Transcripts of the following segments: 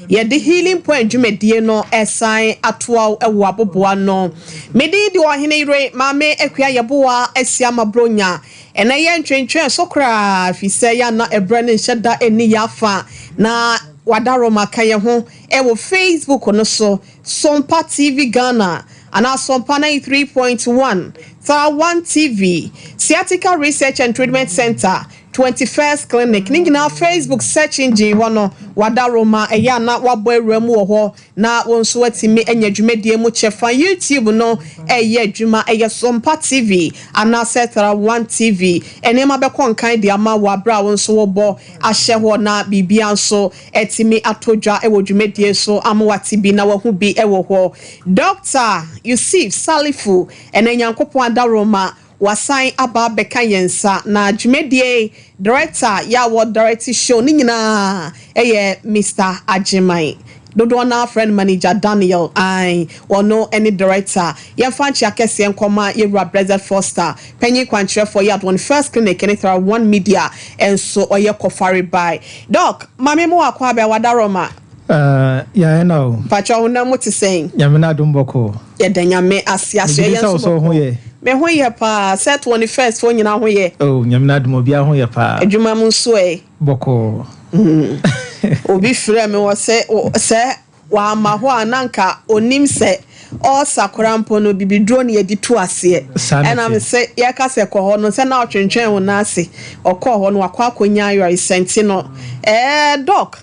Yɛde Healing Point dwumadie no resan atoa wo wɔ aboboa no. Me din de Ɔhene Yere Maame Akua Yeboah Asiamah Bronya. Ɛnɛ yɛntwentwɛn so koraa ɛfiri sɛ yɛn na ɛberɛ no nhyɛ da nni yɛn afa na Wadaroma ka yɛn ho wɔ Facebook no so, Sompa TV Ghana anaa Sompa 93.1, Thawan TV, Sciatica Research and Treatment Center, 21st Clinic ne nyinaa Facebook search engine hɔ no wadaroma ɛyɛ a na wabɔ awura mu wɔ hɔ na wo nso watumi anya dwumadie mu kyɛfa. YouTube no ɛyɛ adwuma, ɛyɛ Sompa TV anaasɛ Thara One TV. Nneɛma bɛkɔ nkan de ama wɔ aberɛ a wo nso wobɔ ahyɛ hɔ na biribia nso atumi atɔ dwa wɔ dwumadie so ama wate bi na wahu bi wɔ hɔ. Dr. Yusuf Salifu ɛnɛ Nyankopɔn adaworoma wasan aba abɛka yɛn nsa na dwumadie director yɛ a wɔ direct show ne nyinaa ɛyɛ Mr. Agyeman, dodoɔ no afrɛ no Manager Daniel. An ɔno ne director. Yɛmfa nkyea kɛseɛ nkɔma yɛwura Blessed Foster, panyin kwankyerɛfoɔ yɛ at First Clinic ne Thara One Media nso ɔyɛ kɔfare by. Doc, maame mu wakɔ abɛ wadaroma. Yɛn na o. Patwa honam mu te sɛn? Nyame na adom, bɔkɔ. Yɛda Nyame ase aso. Megye di ɛyɛ sɛ wo nso sɛ wo ho bɔkɔ. Yɛ. Me ho yɛ paa sɛ 21st foɔ nyinaa ho yɛ. Oh, Nyame na adom, obiara ho yɛ paa. Adwuma mu nso ɛ? Bɔkɔ. Obi frɛ me wɔ sɛ sɛ wama hɔ a na nka onim sɛ ɔɔsa koraa mpo no bibiduro ne yɛde tu aseɛ. Saa na ɛnam teɛ. Sɛ yɛka sɛ kɔ hɔ no sɛ na ɔtwentwɛn wo nan ase, ɔkɔɔ hɔ no wakɔ akɔnya ayɔresɛnti no. Doc,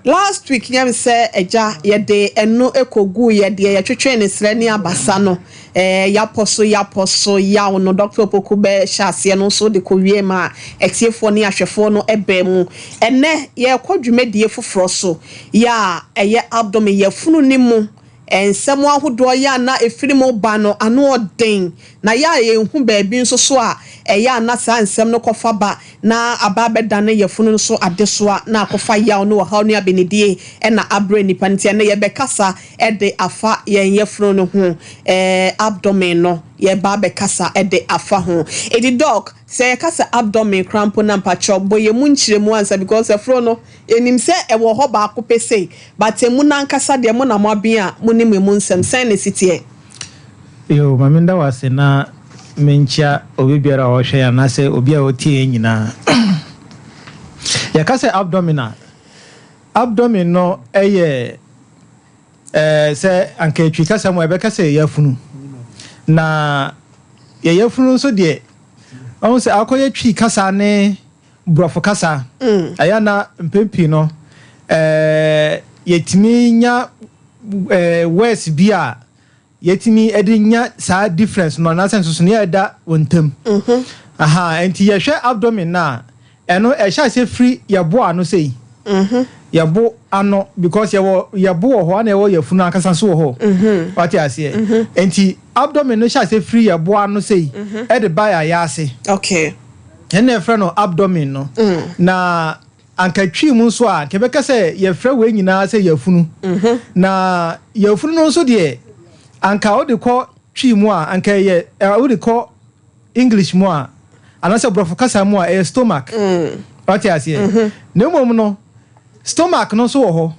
last week nyam sɛ agya yɛde ɛno ekɔgu yɛdeɛ yɛtwetwe ne serɛ ne abasa no, yapɔ so yaw no. Dr. Opoku bɛhyɛ aseɛ no nso de kɔwie ma atiefoɔ ne ahwɛfoɔ no ɛbɛn mu. Ɛnɛ yɛrekɔ dwumadie foforɔ so yɛ a ɛyɛ abdomen, yɛfunu ne mu nsɛm ahodoɔ yɛ a na efiri mu ba no ano ɔden na yɛ a yɛnhu baabi nso so a ɛyɛ a na saa nsɛm no kɔfa ba na aba abɛdane yɛfunu no so adesoa na akɔfa yaw no ɔhaw ne abenedie ɛna abrɛ nipa. Nti ɛnɛ yɛbɛkasa ɛde afa yɛn yɛfunu no ho, abdomen no yɛba abɛkasa ɛde afa ho. Edi Doc, sɛ yɛkasa abdomen krampo na mpakyɛw bɔ yɛn mu nkyerɛmu ansa, because ɛfuro no yɛnim sɛ ɛwɔ hɔ baako pɛ sei, but emu nankasa deɛ mo na mo abɛn a mo nim emu nsɛm sɛn na esi teɛ. Yo, maame, nda wase na menkyia obi biara a ɔhwɛ yɛn anaasɛ obi a ɔtie yɛn nyinaa. Yɛka sɛ abdomen a, abdomen no ɛyɛ sɛ anka atwi kasa mu a yɛbɛka sɛ yɛafunu, na yɛyɛfunu nso deɛ ɔhu sɛ akɔyɛ Twi kasa ne Borɔfo kasa. Ɛyɛ na mpɛn pii no yɛtumi nya words bi a yɛtumi de nya saa difference no anaasɛ nsonsonoeɛ a ɛda wɔn ntam. Aha, nti yɛhwɛ abdomen no a, ɛno ɛhyɛ ase firi yɛbo ano sei, yɛbo ano, because yɛwɔ yɛbo wɔ hɔ ana yɛwɔ yɛfunu ankasa nso wɔ hɔ, wate aseɛ? Nti abdomen no hyɛ ase firi yɛbo ano sei ɛde ba yɛ ase. Ɛnna yɛfrɛ no abdomen no. Na anka Twi mu nso a kɛbɛka sɛ yɛfrɛ wei nyinaa sɛ yɛfunu. Na yɛfunu no nso deɛ, anka wode kɔ Twi mu a, anka ɛyɛ wode kɔ English mu a anaasɛ Borɔfo kasa mu a, ɛyɛ stomach, wate aseɛ? Na mmom no stomach no nso wɔ hɔ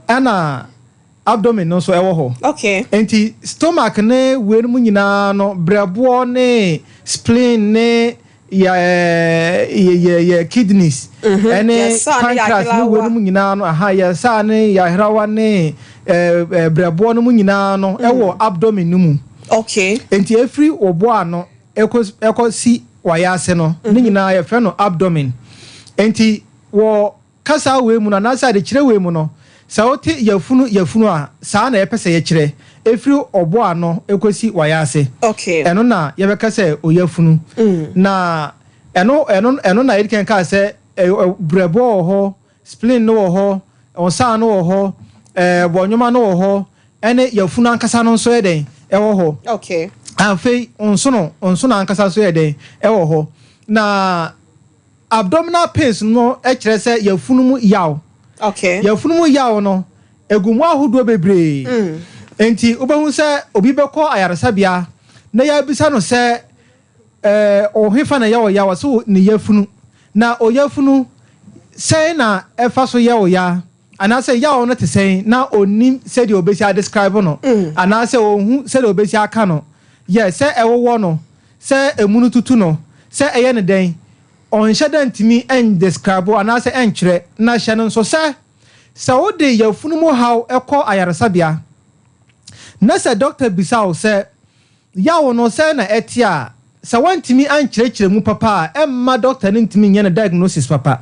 ɛna abdomen no nso ɛwɔ hɔ. Nti stomach ne wei no mu nyinaa no, brɛboɔ ne spleen ne yɛ kidneys ɛne Yɛ saa ne yɛ pancreas ne wei no mu nyinaa no, aha, yɛ saa ne yɛ ahrawa ne ɛɛ ɛɛ brɛboɔ no mu nyinaa no ɛwɔ abdomen no mu. Nti efiri ɔbo ano ɛkɔ si wayɛ ase no ne nyinaa yɛfrɛ no abdomen. Nti wɔ kasa wei mu no anaasɛ adekyerɛ wei mu no, sɛ wote yɛfunu yɛfunu a, saa na yɛpɛ sɛ yɛkyerɛ efiri ɔbo ano ɛkɔsi wayɛ ase. Ɛno na yɛbɛka sɛ oyɛfunu. Na ɛno na yɛde kan kaa sɛ ɛ ɛ brɛboɔ wɔ hɔ, spleen no wɔ hɔ, ɔsan no wɔ hɔ, bɔnwoma no wɔ hɔ, ɛne yɛfunu ankasa no nso yɛ dɛn ɛwɔ hɔ. Afei nsono ankasa nso yɛ dɛn ɛwɔ hɔ. Na abdominal pains no kyerɛ sɛ yɛfunu mu yaw. Yɛfunu mu yaw no egu mu ahodoɔ bebree. Nti wobɛhu sɛ obi bɛkɔ ayaresabea na yɛabisa no sɛ ɔhefa na yɛ ɔya, wɔ so ne yɛfunu, na ɔyɛfunu sɛn na ɛfa so yɛ ɔya. anaasɛ yaw no te sɛn na ɔnnim sɛdeɛ ɔbɛsi adescribe no anaasɛ ɔnhu sɛdeɛ ɔbɛsi aka no. Yɛ sɛ ɛwowɔ no, sɛ emu no tutu no, sɛ ɛyɛ no dɛn, ɔnhyɛ da ntumi ndescribe anaasɛ ɛnkyerɛ. Na hyɛ no nso sɛ, sɛ wode yafunu mu haw kɔ ayaresabea na sɛ dɔkta bisa wo sɛ yaw no sɛn na ɛte a, sɛ woantumi ankyerɛkyerɛ mu papa a, ɛmma dɔkta no ntumi nyɛ ne diagnosis papa.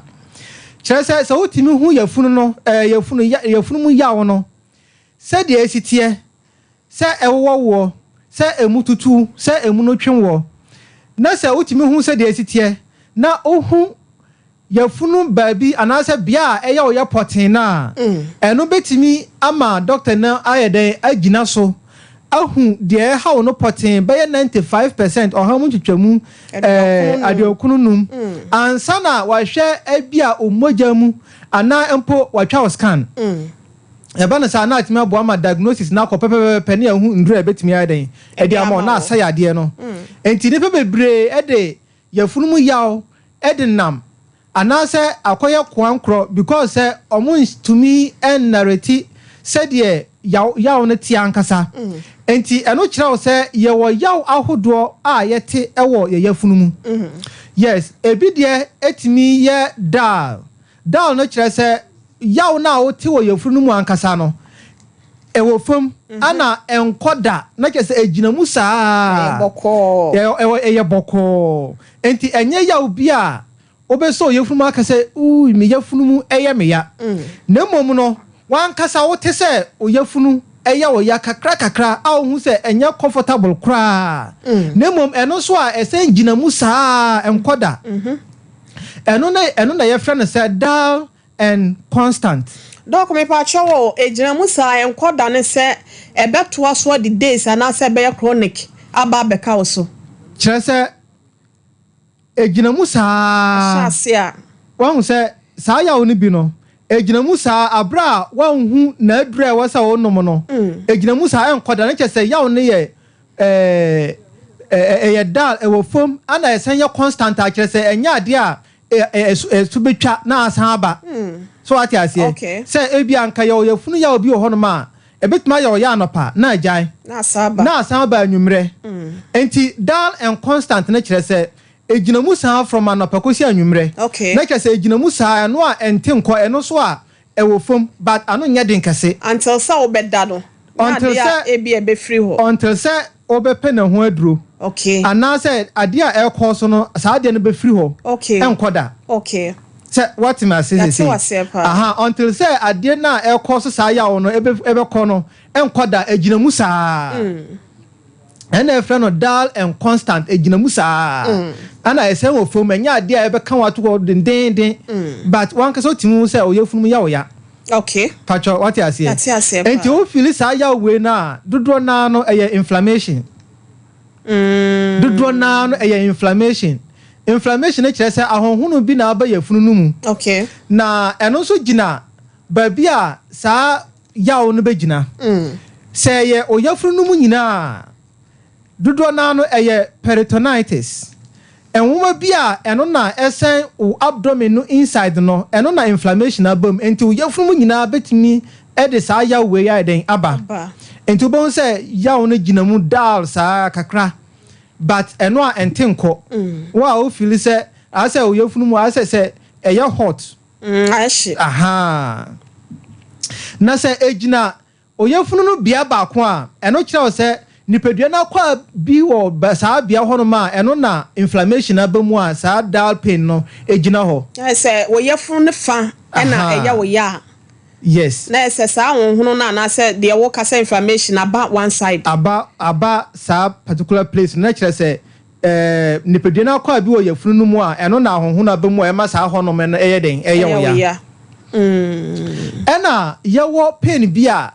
Kyerɛ sɛ, sɛ wotumi hu yafunu no, ɛɛ yafunu, yafunu mu yaw no sɛdeɛ ɛsi teɛ, sɛ ɛwowɔ woɔ, sɛ emu tutu, sɛ emu no twe woɔ, na sɛ wotumi hu sɛdeɛ ɛsi teɛ, na wohu yafunu baabi anaasɛ bea a ɛyɛ wo ya pɔtee no a, ɛno bɛtumi ama dɔkta no ayɛ dɛn agyina so ahu deɛ ɛha wo no pɔtee bɛyɛ 95 percent, ɔha mu nkyekyɛmu 95, ansa na wahwɛ ebi a wo mogya mu anaa mpo watwa wo scan. Ɛba no saa na atumi aboa ma diagnosis na akɔ pɛpɛpɛpɛ ne ɛho nduru a ɛbɛtumi ayɛ dɛn ɛde ama wo na asa yadeɛ no. Nti nnipa bebree ɛde yafunu mu yaw ɛde nam anaasɛ akɔyɛ koankorɔ because sɛ ɔmo ntumi ɛnnarrate sɛdeɛ yaw yaw no te ankasa. Nti ɛno kyerɛ wo sɛ yɛwɔ yaw ahodoɔ a yɛte ɛwɔ yɛ yafunu mu. Yes, ebi deɛ etumi yɛ dull. Dull no kyerɛ sɛ yaw no a wote wɔ yafunu no mu ankasa no ɛwɔ fam ana ɛnkɔ da, na kyerɛ sɛ egyina mu saa. Ɛyɛ bɔkɔɔ. Ɛyɛ bɔkɔɔ, nti ɛnyɛ yaw bi a wobɛsɔ yafunu mu aka sɛ, "Uu, me yafunu mu ɛyɛ me ya," na mmom no wankasa wote sɛ o yafunu ɛyɛ wo ya kakra kakra a wohu sɛ ɛnyɛ comfortable koraa, na mmom ɛno nso a ɛsɛ gyina mu saa, ɛnkɔ da. Ɛno na ɛno na yɛfrɛ no sɛ dull and constant. Doc, mepakyɛ wɔ, egyina mu saa ɛnkɔ da ne sɛ ɛbɛtoa so de days anaasɛ ɛbɛyɛ chronic aba abɛka wo so? Kyerɛ sɛ egyina mu hyɛ saa. Ase a Wahu sɛ saa yaw no bi no egyina mu saa abere a wanhu n'aduru a ɛwɔ sɛ wɔnom no, egyina mu saa, ɛnkɔ da no, kyerɛ sɛ yaw no yɛ ɛɛ ɛyɛ dull, ɛwɔ fam, ana ɛsɛn yɛ constant a kyerɛ sɛ ɛnyɛ adeɛ a ɛ ɛ ɛso ɛso betwa na asan aba so. Wate aseɛ? Okay. Sɛ ebi anka yɛ ɔyɛfunu yaw bi wɔ hɔnom a ebetumi ayɛ ɔyɛ anɔpa na agyae na asa aba. Na asan aba anwummerɛ. Nti dull and constant no kyerɛ sɛ egyina mu saa from anɔpa kɔsi anwummerɛ. Na kyerɛ sɛ egyina mu saa, ɛno a ɛnte nkɔ, ɛno so a ɛwɔ fam but ano nyɛ den kɛse. Until sɛ wobɛda no na Until adeɛ a ebi a ɛbɛfiri hɔ. Until sɛ wobɛpɛ ne ho aduro anaasɛ adeɛ a ɛrekɔ so no, saa adeɛ no bɛfiri hɔ. Ɛnkɔ da. Sɛ wɔte me ase? Yɛate sese waseɛ paa. Aha, until sɛ adeɛ no a ɛrekɔ so saa yaw no ɛbɛkɔ no, ɛnkɔ da, egyina mu saa. Ɛna ɛfrɛ no dull and constant. Egyina mu saa ɛna ɛsɛn wɔ fam, ɛnyɛ adeɛ a ɛbɛka wɔn ato hɔ dendenden, but wankasa otumi hu sɛ ɔyɛ funum yaw ya. Patwɔ, wate aseɛ? Yɛate aseɛ paa. Nti wofili saa yaw wei no a, dodoɔ naa no ɛyɛ inflammation. Dodoɔ naa no ɛyɛ inflammation. Inflammation no kyerɛ sɛ ahonhono bi na aba yafunu no mu. Na ɛno nso gyina baabi a saa yaw no bɛgyina. Sɛ ɛyɛ oyafunu no mu nyinaa, dodoɔ naa no ɛyɛ peritonitis. Nwoma bi a ɛno na ɛsɛn wo abdomen no inside no, ɛno na inflammation aba mu. Nti wo yafunu mu nyinaa bɛtumi ɛde saa yaw wei ayɛ dɛn aba. Aba. Nti wobɛhu sɛ yaw no gyina mu dull saa kakra, but ɛno a ɛnte nkɔ. Wo a wofili sɛ asɛ wo yafunu mu asɛ sɛ ɛyɛ hot. Ayɛ hye. Aha, na sɛ egyina oyafunu no bea baako a, ɛno kyerɛ wo sɛ nipadua no akɔ a bi wɔ saa bea hɔnom a ɛno na inflammation aba mu a saa dull pain no egyina hɔ. Ayɛ sɛ wɔyɛfunu ne fa ɛna Aha. ɛyɛ wo ya a. Na ɛsɛ saa ahohono no anaasɛ deɛ wɔka sɛ inflammation aba one side. Aba saa particular place no, na kyerɛ sɛ nipadua no akɔ a bi wɔ yafunu no mu a ɛno na ahohono aba mu a ɛma saa hɔnom no ɛyɛ den, ɛyɛ wo ya. Ya. Ɛna yɛwɔ pain bi a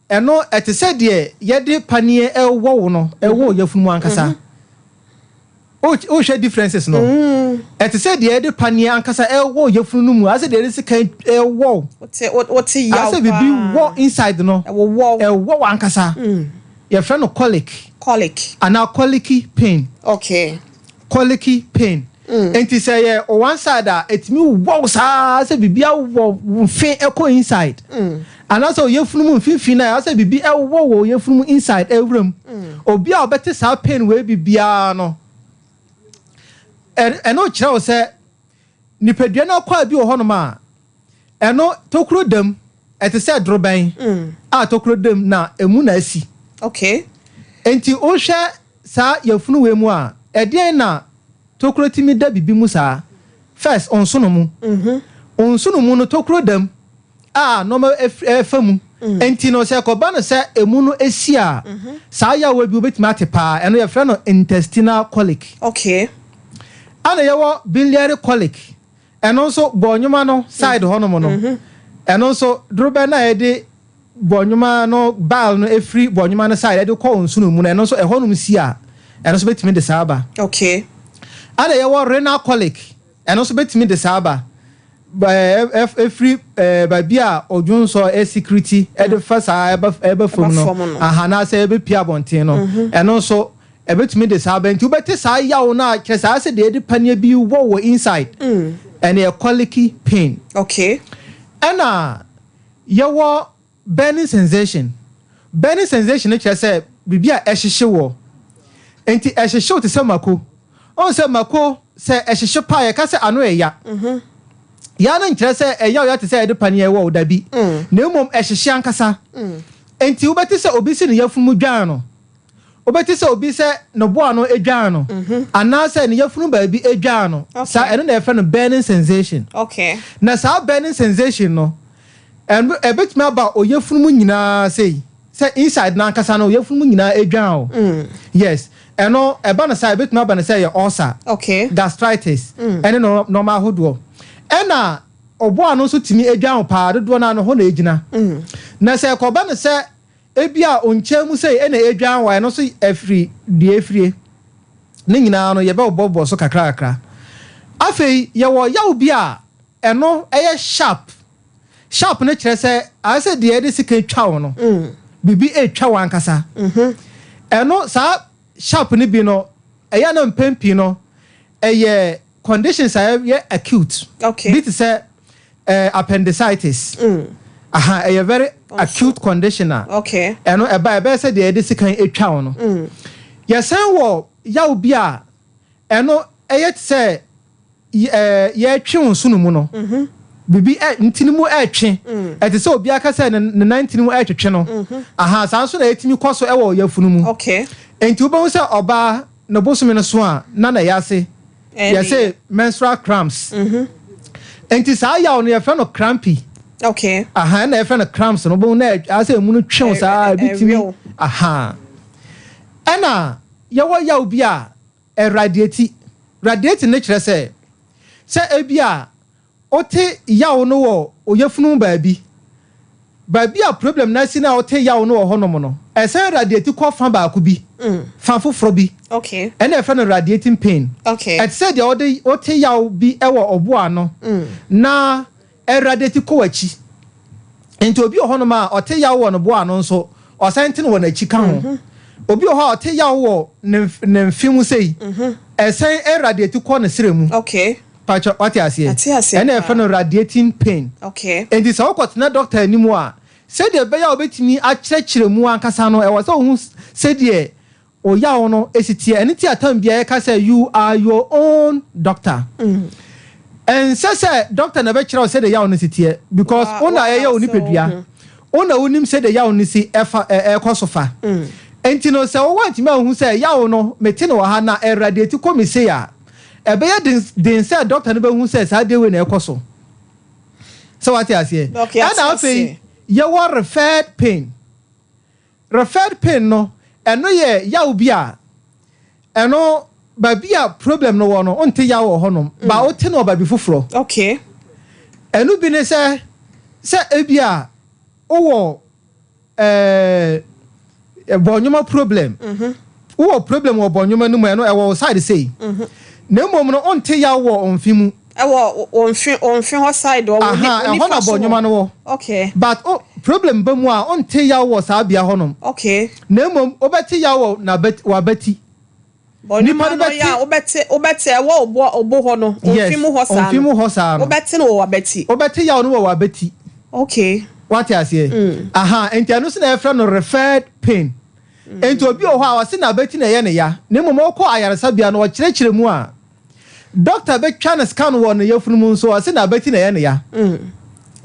ɛno ɛte sɛ deɛ yɛde paneɛ ɛwɔ wo no, ɛwɔ yafunu mu ankasa. Wohwɛ differences no, ɛte sɛ deɛ yɛde paneɛ ankasa ɛwɔ yafunu no mu, asɛ deɛ yɛde sekan ɛwɔ wo. Wote yaw. Asɛ biribi wɔ inside no. Ɛwowɔ. Ɛwɔ wo ankasa. Yɛfrɛ no colic Colic. anaa colicky pain. Colicky pain. Nti sɛ yɛ o one side a, ɛtumi wɔw saa sɛ biribi awɔ mfe ɛkɔ inside, anaasɛ oyɛfunu mu mfimfini a sɛ biribi ɛwɔ wɔ oyɛfunu mu inside ɛwura mu. Obi a ɔbɛte saa pain wei bibiara no, ɛno kyerɛ wo sɛ nipadua no akɔ a bi wɔ hɔnom a ɛno tokuro dam, ɛte sɛ dorobɛn a tokuro dam na emu na asi. Nti wohwɛ saa yɛfunu wei mu a, ɛdeɛn na tokuro timi da bibi mu saa? First, ɔnsono mu. Ɔnsono mu no, tokuro dam a nneɛma ɛfa mu. Nti no sɛ ɛkɔba no sɛ emu no esi a, saa yawo bi wobɛtumi ate paa. Ɛno yɛfrɛ no intestinal colic. Ana yɛwɔ biliary colic. Ɛno nso bɔnwoma no side hɔnom no, ɛno nso dorobɛn no a yɛde bɔnwoma no, bile no efiri bɔnwoma no side yɛde kɔ nsono mu no, ɛno nso ɛhɔnom si a, ɛno nso bɛtumi de saa ba. Ana yɛwɔ renal colic. Ɛno nso bɛtumi de saa ba. Efiri baabi a odwonsɔ ɛsecrete ɛde fa saa ɛba fam no aha, anaasɛ ɛbɛpia abɔnten no, ɛno nso ɛbɛtumi de saa ba. Nti wobɛte saa yaw no a, kyerɛ saa sɛ deɛ yɛde paneɛ bi wɔ wɔ inside. Ɛne yɛ colicky pain. Ɛna yɛwɔ burning sensation. Burning sensation no kyerɛ sɛ biribi a ɛhyehye wɔ. Nti ɛhyehye wo te sɛ mako. Ɔn sɛ mako sɛ ɛhyehye paa, yɛka sɛ ano ɛya. Yaa no nkyerɛ sɛ ɛya o ya te sɛ yɛde paneɛ wɔ o, dabi, na mmom ɛhyehye ankasa. Nti wobɛte sɛ obi si ne yafunu dwan no, wobɛte sɛ obi sɛ ne boa no dwan no, anaasɛ ne yafunu baabi dwan no. Saa ɛno na yɛfrɛ no burning sensation. Na saa burning sensation no, ɛno ɛbɛtumi aba oyafunu mu nyinaa sei sɛ inside n'ankasa no, oyafunu mu nyinaa edwan o. Yes, ɛno ɛba no saa, ɛbɛtumi aba no sɛ ɛyɛ ulcer, gastritis, ɛne nneɛma ahodoɔ. Ɛna ɔboa no nso tumi edwan o paa dodoɔ no ano hɔ na egyina. Na sɛ ɛkɔba no sɛ ebi a onkyɛn mu sɛ ɛna edwan wɔ, ɛno nso ɛfiri deɛ efie ne nyinaa no, yɛbɛbɔbɔ so kakra kakra. Afei yɛwɔ yaw bi a ɛno ɛyɛ sharp. Sharp no kyerɛ sɛ ayɛ sɛ deɛ yɛde sika twa wo no, biribi etwa wo ankasa. Ɛno saa sharp no bi no, ɛyɛ na mpɛn pii no ɛyɛ conditions a ɛyɛ acute bi te sɛ appendicitis. Aha, ɛyɛ very acute condition a ɛno ɛba, ɛbɛyɛ sɛ deɛ yɛde sika etwa wo no. Yɛsan wɔ yaw bi a ɛno ɛyɛ te sɛ yɛtwe wo nsono mu no, biribi ɛ ntini mu ɛtwe, ɛte sɛ obi aka sɛ ne nan ntini mu ɛtwetwe no. Aha, saa nso na yɛtumi kɔ so ɛwɔ yafunu mu. Nti wobɛhu sɛ ɔbaa ne bosome no so a na yɛ ase yɛsɛ menstrual cramps. Nti saa yaw no yɛfrɛ no crampy. Aha, ɛna yɛfrɛ no cramps no. Wobɛhu na asɛ emu no twew saa, ebi tumi aha. Ɛna yɛwɔ yaw bi a ɛradiate. Radiate no kyerɛ sɛ ebi a wote yaw no wɔ oyafunu baabi baabi a problem na si na wote yaw no wɔ hɔnom no, ɛsɛn radiate kɔ fa baako bi, fa foforɔ bi. Ɛna ɛfrɛ no radiating pain. Ɛte sɛ deɛ wɔde wote yaw bi ɛwɔ ɔbo ano na ɛradiate kɔ w'akyi. Nti obi wɔ hɔnom a ɔte yaw wɔ ne bo ano nso, ɔsan te no wɔ n'akyi ka ho. Obi wɔ hɔ a ɔte yaw wɔ ne mfe mu sei, ɛsɛn ɛradiate kɔ ne srɛ mu. Patro, wate aseɛ? Ate aseɛ. Ɛna ɛfrɛ no radiating pain. Nti sɛ wokɔtena doctor anim a, sɛdeɛ ɛbɛyɛ a wobɛtumi akyerɛkyerɛ mu ankasa no, ɛwɔ sɛ wohu sɛdeɛ oyaw no esi teɛ. Ɛno ti atam bia yɛka sɛ you are your own doctor. Ɛnsɛ sɛ doctor na ɛbɛkyerɛ wo sɛdeɛ yaw no si teɛ, because wo na ɛyɛ wo nipadua, wo na wonim sɛdeɛ yaw no si ɛfa ɛkɔ so fa. Nti no sɛ wowɔ ntumi ahu sɛ yaw no mete no wɔ ha na ɛradiate kɔ me sei a, ɛbɛyɛ den sɛ doctor no bɛhu sɛ saa deɛ wei na ɛkɔ so. Sɛ wate aseɛ? Ɛna afei yɛwɔ referred pain. Referred pain no, ɛno yɛ yaw bi a ɛno baabi a problem no wɔ no, wonte yaw wɔ hɔnom ba, wote no wɔ baabi foforɔ. Ɛno bi ne sɛ ebi a wowɔ bɔnwoma problem, wowɔ problem wɔ bɔnwoma no mu, ɛno ɛwɔ wo side sei, na mmom no wonte yaw wɔ mfe mu. Ɛwɔ wɔn mfe hɔ side wɔ. Aha, ɛhɔ na bɔnwoma no wɔ. But oh, problem ba mu a, wonte yaw wɔ saa bea hɔnom. Na mmom wobɛte yaw wɔ n'abati, w'abati. Nipa no bɛte. Wobɛte wobɛte ɛwɔ obo obo hɔ no. Yes. Omfi mu hɔ saa no. Omfi mu hɔ saa no. Wobɛte no wɔ wabɛti. Wobɛte yaw no wɔ wabɛti. Okay. Wate aseɛ? Aha, nti ɛno nso na yɛfrɛ no referred pain. Nti obi wɔ hɔ a ɔse n'abɛti na ɛyɛ ne ya, na mmom ɔkɔ ayaresabea no ɔkyerɛkyerɛ mu a, doctor bɛtwa no scan wɔ ne yafunu mu nso ɔse n'abɛti na ɛyɛ ne ya.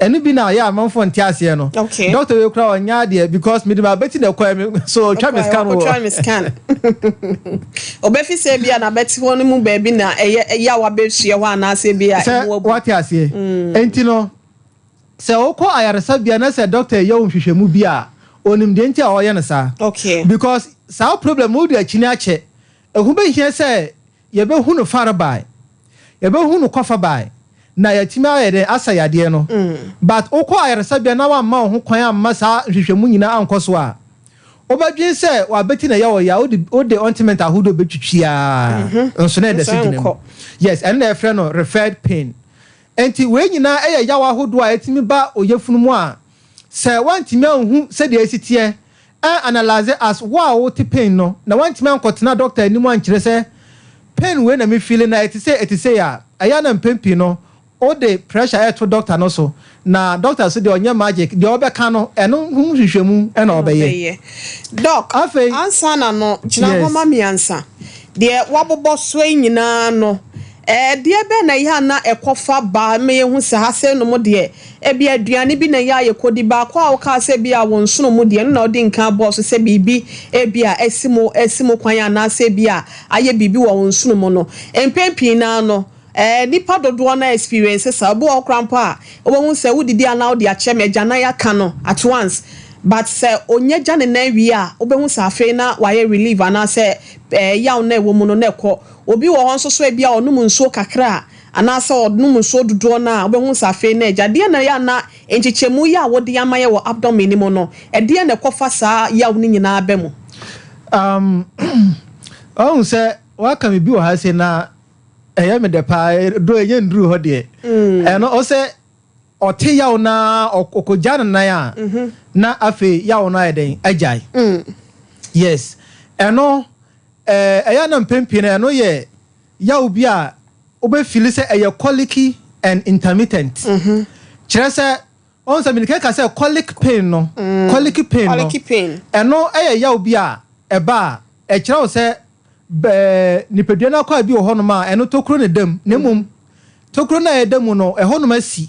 Ɛno bi na yɛ amanfoɔ nte aseɛ no. Okay. Doctor wei koraa ɔnyɛ adeɛ because mede m'abɛti na ɛkɔɛ me so ɔtwa me scan wɔ. Ɔtwa me scan. Ɔbɛfi sɛ bi a n'abɛti hɔ no mu baabi na ɛyɛ ɛyɛ a wabɛsua hɔ anaasɛ bi a Sɛ ɛmu abu. wate aseɛ. Nti no sɛ wokɔ ayaresabea na sɛ doctor yɛ wo nhwehwɛmu bi a, onim deɛ nti a ɔyɛ no saa. Okay. Because saa problem no wode akyini akyɛ. Ɛho bɛhia sɛ yɛbɛhu no farebae, yɛbɛhu no kɔfabae na yɛatumi ayɛ dɛn asa yadeɛ no. But wokɔ ayaresabea na wamma wo ho kwan amma saa nhwehwɛmu nyinaa ankɔ so a, wobɛdwen sɛ wabɛti na ɛyɛ wo ya, wode wode ointment ahodoɔ bɛtwitwi ara nso na ɛda so Nso gyina mu. ɛnkɔ. Yes, ɛno na yɛfrɛ no referred pain. Enti wei nyinaa yɛ yaw ahodoɔ a ɛtumi ba oyafunu mu a sɛ woantumi anhu sɛdeɛ ɛsi teɛ, an analyse as wo a wote pain no na woantumi ankɔtena doctor anim ankyerɛ sɛ pain wei na me feeli na ɛte sei ɛte sei a, ɛyɛ a na mpɛn pii no wode pressure ɛreto doctor no so na doctor nso deɛ ɔnyɛ magic, deɛ ɔbɛka no ɛno ho nhwehwɛmu na Ɛna ɔbɛyɛ. ɔbɛyɛ. Doc, Afei, ansa na no, gyina hɔ yes. ma me ansa. Deɛ woabobɔ soɔ yi nyinaa no, ɛdeɛ bɛn na ɛyɛ a na ɛkɔfa ba ma yɛhu sɛ ha sei nom deɛ, ebia aduane bi na ɛyɛ a yɛkɔdi? Baako a wokaa sɛ ebia wo nsono mu deɛ, ɛno na wodi nkan bɔɔ so sɛ biribi ebia asi mo asi mo kwan anaasɛ ebia ayɛ biribi wɔ wo nsono mu no. Mpɛn pii no ara no, Ɛɛ nnipa dodoɔ no ara experience saa. Obi wɔ hɔ koraa mpo a, wobɛhu sɛ wodidi a na wode akyɛ me, agya nan aka no at once. But sɛ ɔnya gya ne nan wie a, wobɛhu sɛ afei na wayɛ relief anaasɛ ɛɛ yaw no a ɛwɔ mu no na ɛkɔ. Obi wɔ hɔ nso so a ebia ɔnom nsuo kakra a, anaasɛ ɔnom nsuo dodoɔ no a, wobɛhu sɛ afei na agya. Deɛn na ɛyɛ a na nkyekyɛmu yi a wode ama yɛn wɔ abdomen no mu no, ɛdeɛn na ɛkɔfa saa yaw no nyinaa ba mu? Um, wahu sɛ waka biribi wɔ ha sei na ɛyɛ me dɛ paa do ɛnyɛ nduru hɔ deɛ mm. Ɛno ɔsɛ ɔte yaw na ɔkɔgya ne nan a mhm. na afei yaw no ayɛ dɛn agyae mm. Yes, ɛno ɛyɛ na mpɛn pii no ɛno yɛ yaw bi a wobɛfili sɛ ɛyɛ colicky and intermittent mhm. Kyerɛ sɛ ɔn sɛ mede ka sɛ colic pain no mm. Colic pain no ɛno ɛyɛ yaw bi a ɛba a ɛkyerɛ wo sɛ Bɛ, nipadua no akwaa bi wɔ hɔnom a, ɛno tokuro na ɛda mu, na mmom tokuro no a ɛda mu no, ɛhɔnom asi.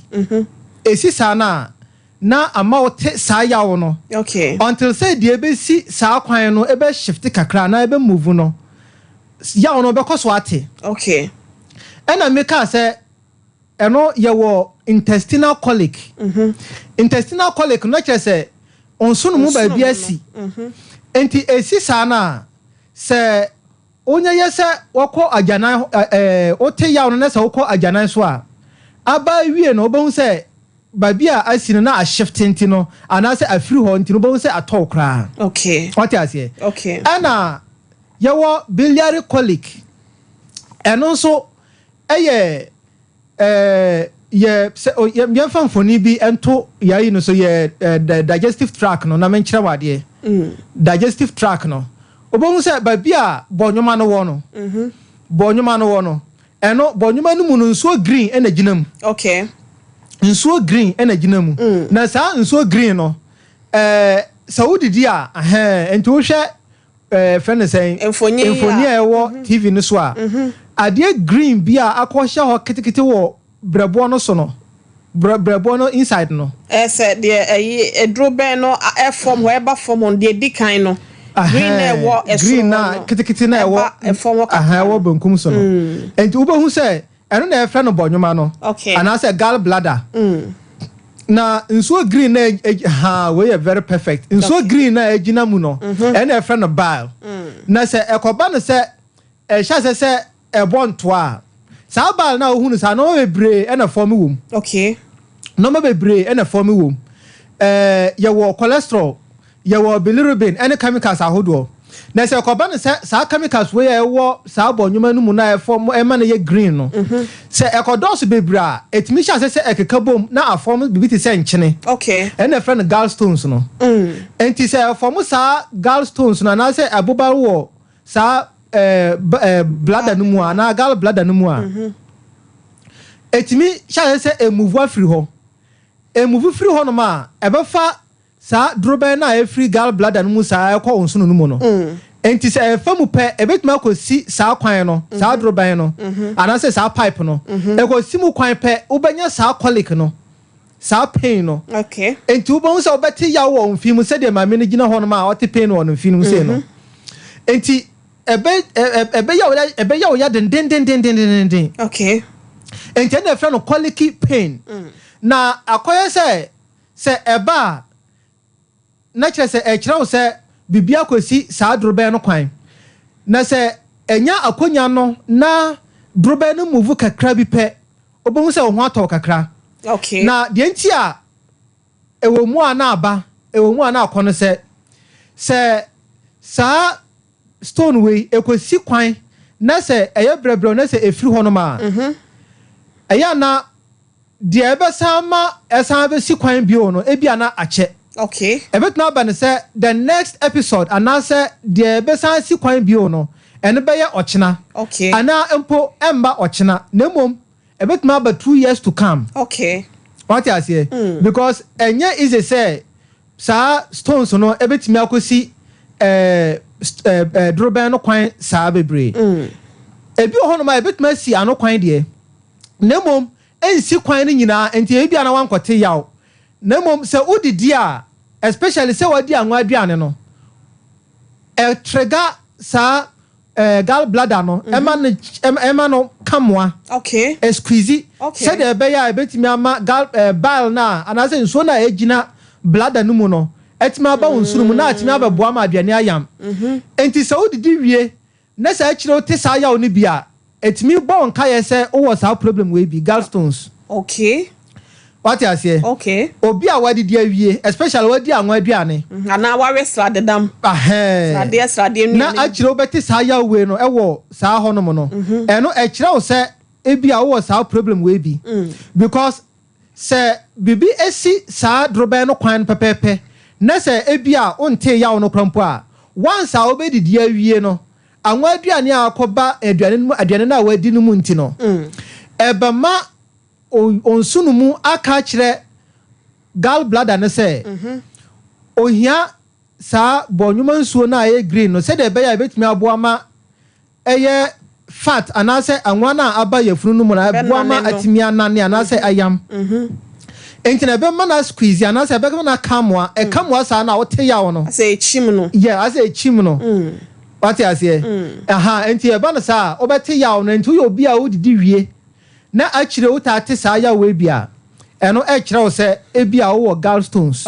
Ɛsi saa no a, na ama wote saa yaw no. Okay. Until sɛ deɛ ɛbɛsi saa kwan no ɛbɛ shift kakra anaa ɛbɛ move no, yaw no bɛkɔ so ate. Okay. Ɛna mekaa sɛ, ɛno yɛwɔ intestinal colic. Intestinal colic no na kyerɛ sɛ nsono mu baabi asi. Nti ɛsi saa no a, Sɛ onya yɛ sɛ wɔkɔ agyanan ɛɛ wote yaw no na sɛ wokɔ agyanan so a, aba awie no wobɛhu sɛ baabi a asi no na ahyefte nti no anaasɛ afiri hɔ nti no wobɛhu sɛ atɔ wo koraa. Okay. Wate aseɛ? Okay. Ɛna yɛwɔ biliary colic. Ɛno nso ɛyɛ Ɛɛ yɛ sɛ o yɛ yɛmfa mfoni bi nto yɛ ayi no so yɛ ɛ digestive tract no na menkyerɛ wo adeɛ. Digestive tract no wobɛhu sɛ baabi a bɔnwoma no wɔ no bɔnwoma no wɔ no ɛno bɔnwoma no mu no nsuo green ɛna gyina mu. Okay. Nsuo green ɛna gyina mu. Na saa nsuo green no ɛɛ sɛ wodidi a ahɛn nti wohwɛ ɛɛ fɛ no sɛn mfoni mfoni a ɛwɔ mhm. TV no so a mhm. adeɛ green bi a akɔhyɛ hɔ ketekete wɔ brɛboɔ no so no brɛboɔ no inside no. Ɛsɛ deɛ ɛyi eduro bɛn no ɛfam hɔ ɛba fam hɔ deɛ edi kan no. Green na ɛwɔ ɛsoro green na ketekete na ɛwɔ ɛfam hɔ kakra ɛwɔ benkum so no mm. Nti wobɛhu sɛ ɛno na yɛfrɛ no bɔnwoma no anaasɛ gall bladder. Na nsuo green na ha wei yɛ very perfect. Nsuo green na ɛgyina mu no mhm. ɛna yɛfrɛ no bile. Na sɛ ɛkɔba no sɛ ɛhyɛ asɛ sɛ ɛbɔ ntoa a, saa bile no a wohu no saa nneɛma bebree ɛna fɔm wɔ mu. Okay. Nneɛma bebree ɛna fɔm wɔ mu. Ɛɛ yɛwɔ cholesterol, yɛwɔ bilirubin ne chemicals ahodoɔ. Na sɛ ɛkɔba no sɛ saa chemicals wei a ɛwɔ saa bɔnwoma no mu na ɛfɔm ɛma no yɛ green no, mhm. sɛ ɛkɔdɔɔso bebree a, ɛtumi hyɛ ase sɛ ɛkeka bom na afɔm biribi te sɛ nkyene. Okay. Ɛna ɛfrɛ no gallstones no. Mm. Nti sɛ ɛfɔm saa gallstones no anaasɛ ɛboba wɔ saa bladder no mu a, anaa gall bladder no mu a, ɛtumi hyɛ aseɛ sɛ ɛmove afiri hɔ. Ɛmove firi hɔnom a, ɛbɛfa saa dorobɛn no a ɛfiri gall bladder no mu saa ɛkɔ wo nsono no mu no. Enti sɛ ɛfa mu pɛ, ɛbɛtumi akɔsi saa kwan no, saa dorobɛn no, anaasɛ saa pipe no. Ɛkɔsi mu kwan pɛ, wobɛnya saa colic no, saa pain no. Enti wobɛhu sɛ wobɛte yaw wɔ wo mfe mu sɛdeɛ maame no gyina hɔnom a ɔte pain wɔ ne mfe no mu sei no. Enti ɛbɛyɛ wo ya dendendendendenden. Enti ɛna ɛfrɛ no colicky pain. Na akɔyɛ sɛ ɛba a, na kyerɛ sɛ ɛkyerɛ wo sɛ biribi akɔsi saa dorobɛn no kwan. Na sɛ ɛnya akonya no na dorobɛn no move kakra bi pɛ, wobɛhu sɛ wo ho atɔ wo kakra. Na deɛ nti a ɛwɔ mu a na aba, ɛwɔ mu a na akɔ no sɛ saa stone wei ɛkɔsi kwan na sɛ ɛyɛ brɛbrɛ na sɛ ɛfiri hɔnom a, ɛyɛ a na deɛ ɛbɛsan ma ɛsan bɛsi kwan bio no, ebi a na akyɛ. Ɛbɛtumi aba no sɛ the next episode anaasɛ deɛ ɛbɛsan si kwan bio no, ɛno bɛyɛ ɔkyena. Anaa mpo ɛmba ɔkyena, na mmom ɛbɛtumi aba 2 years to come. Wate aseɛ? Because ɛnyɛ easy sɛ saa stones no ɛbɛtumi akɔsi dorobɛn no kwan saa bebree. Ebi wɔ hɔnom a ɛbɛtumi asi ano kwan deɛ, na mmom ɛnsi kwan no nyinaa, nti ebi a na wankɔte yaw. Na mmom sɛ wodidi a, especially sɛ wadi anwa aduane no, ɛtrigger saa gall bladder no, ɛma no kamoa. Ɛsqueeze sɛdeɛ ɛbɛyɛ a ɛbɛtumi ama gall bile no a anaasɛ nsuo no a ɛgyina bladder no mu no ɛtumi aba wo nsono mu na atumi abɛboa ma aduane ayam. Nti sɛ wodidi wie na sɛ akyerɛ wote saa yaw no bi a, ɛtumi bɔ wo nkaeɛ sɛ wowɔ saa problem wei bi, gallstones. Wate aseɛ? Okay. Obi a wadidi awie, especially wadi anwa aduane, Anaa wawe sradedam. Ahɛn. Sradeɛ na nnuane. Akyerɛ wobɛte saa yaw wei no ɛwɔ saa hɔnom no, ɛno ɛkyerɛ wo sɛ ebi a wowɔ saa problem wei bi, because sɛ biribi esi saa dorobɛn no kwan no pɛpɛɛpɛ na sɛ ebi a wonte yaw no kora mpo a, once a wobɛdidi awie no, anwa aduane a akɔba aduane no mu, aduane no a wadi no mu nti no, ɛbɛma onsu no mu aka akyerɛ gall bladder no sɛ ohia saa bɔnwoma nsuo no a ɛyɛ green no, sɛdeɛ ɛbɛyɛ a ɛbɛtumi aboa ma ɛyɛ fat anaasɛ anwa no a aba yafunu no mu no ɛboa ma Ɛbɛnane no. atumi anane anaasɛ ayam. Nti na ɛbɛma no squeeze anaasɛ ɛbɛma no aka mmoa, ɛka mmoa saa na wote yaw no. Sɛ ekyim no. Yɛ asɛ ekyim no, wate aseɛ? Aha, nti ɛba no saa a, wobɛte yaw no. Nti woyɛ obi a wodidi wie na akyire wotaa te saa yaw wei bi a, ɛno ɛkyerɛ wo sɛ ebi a wowɔ gallstones.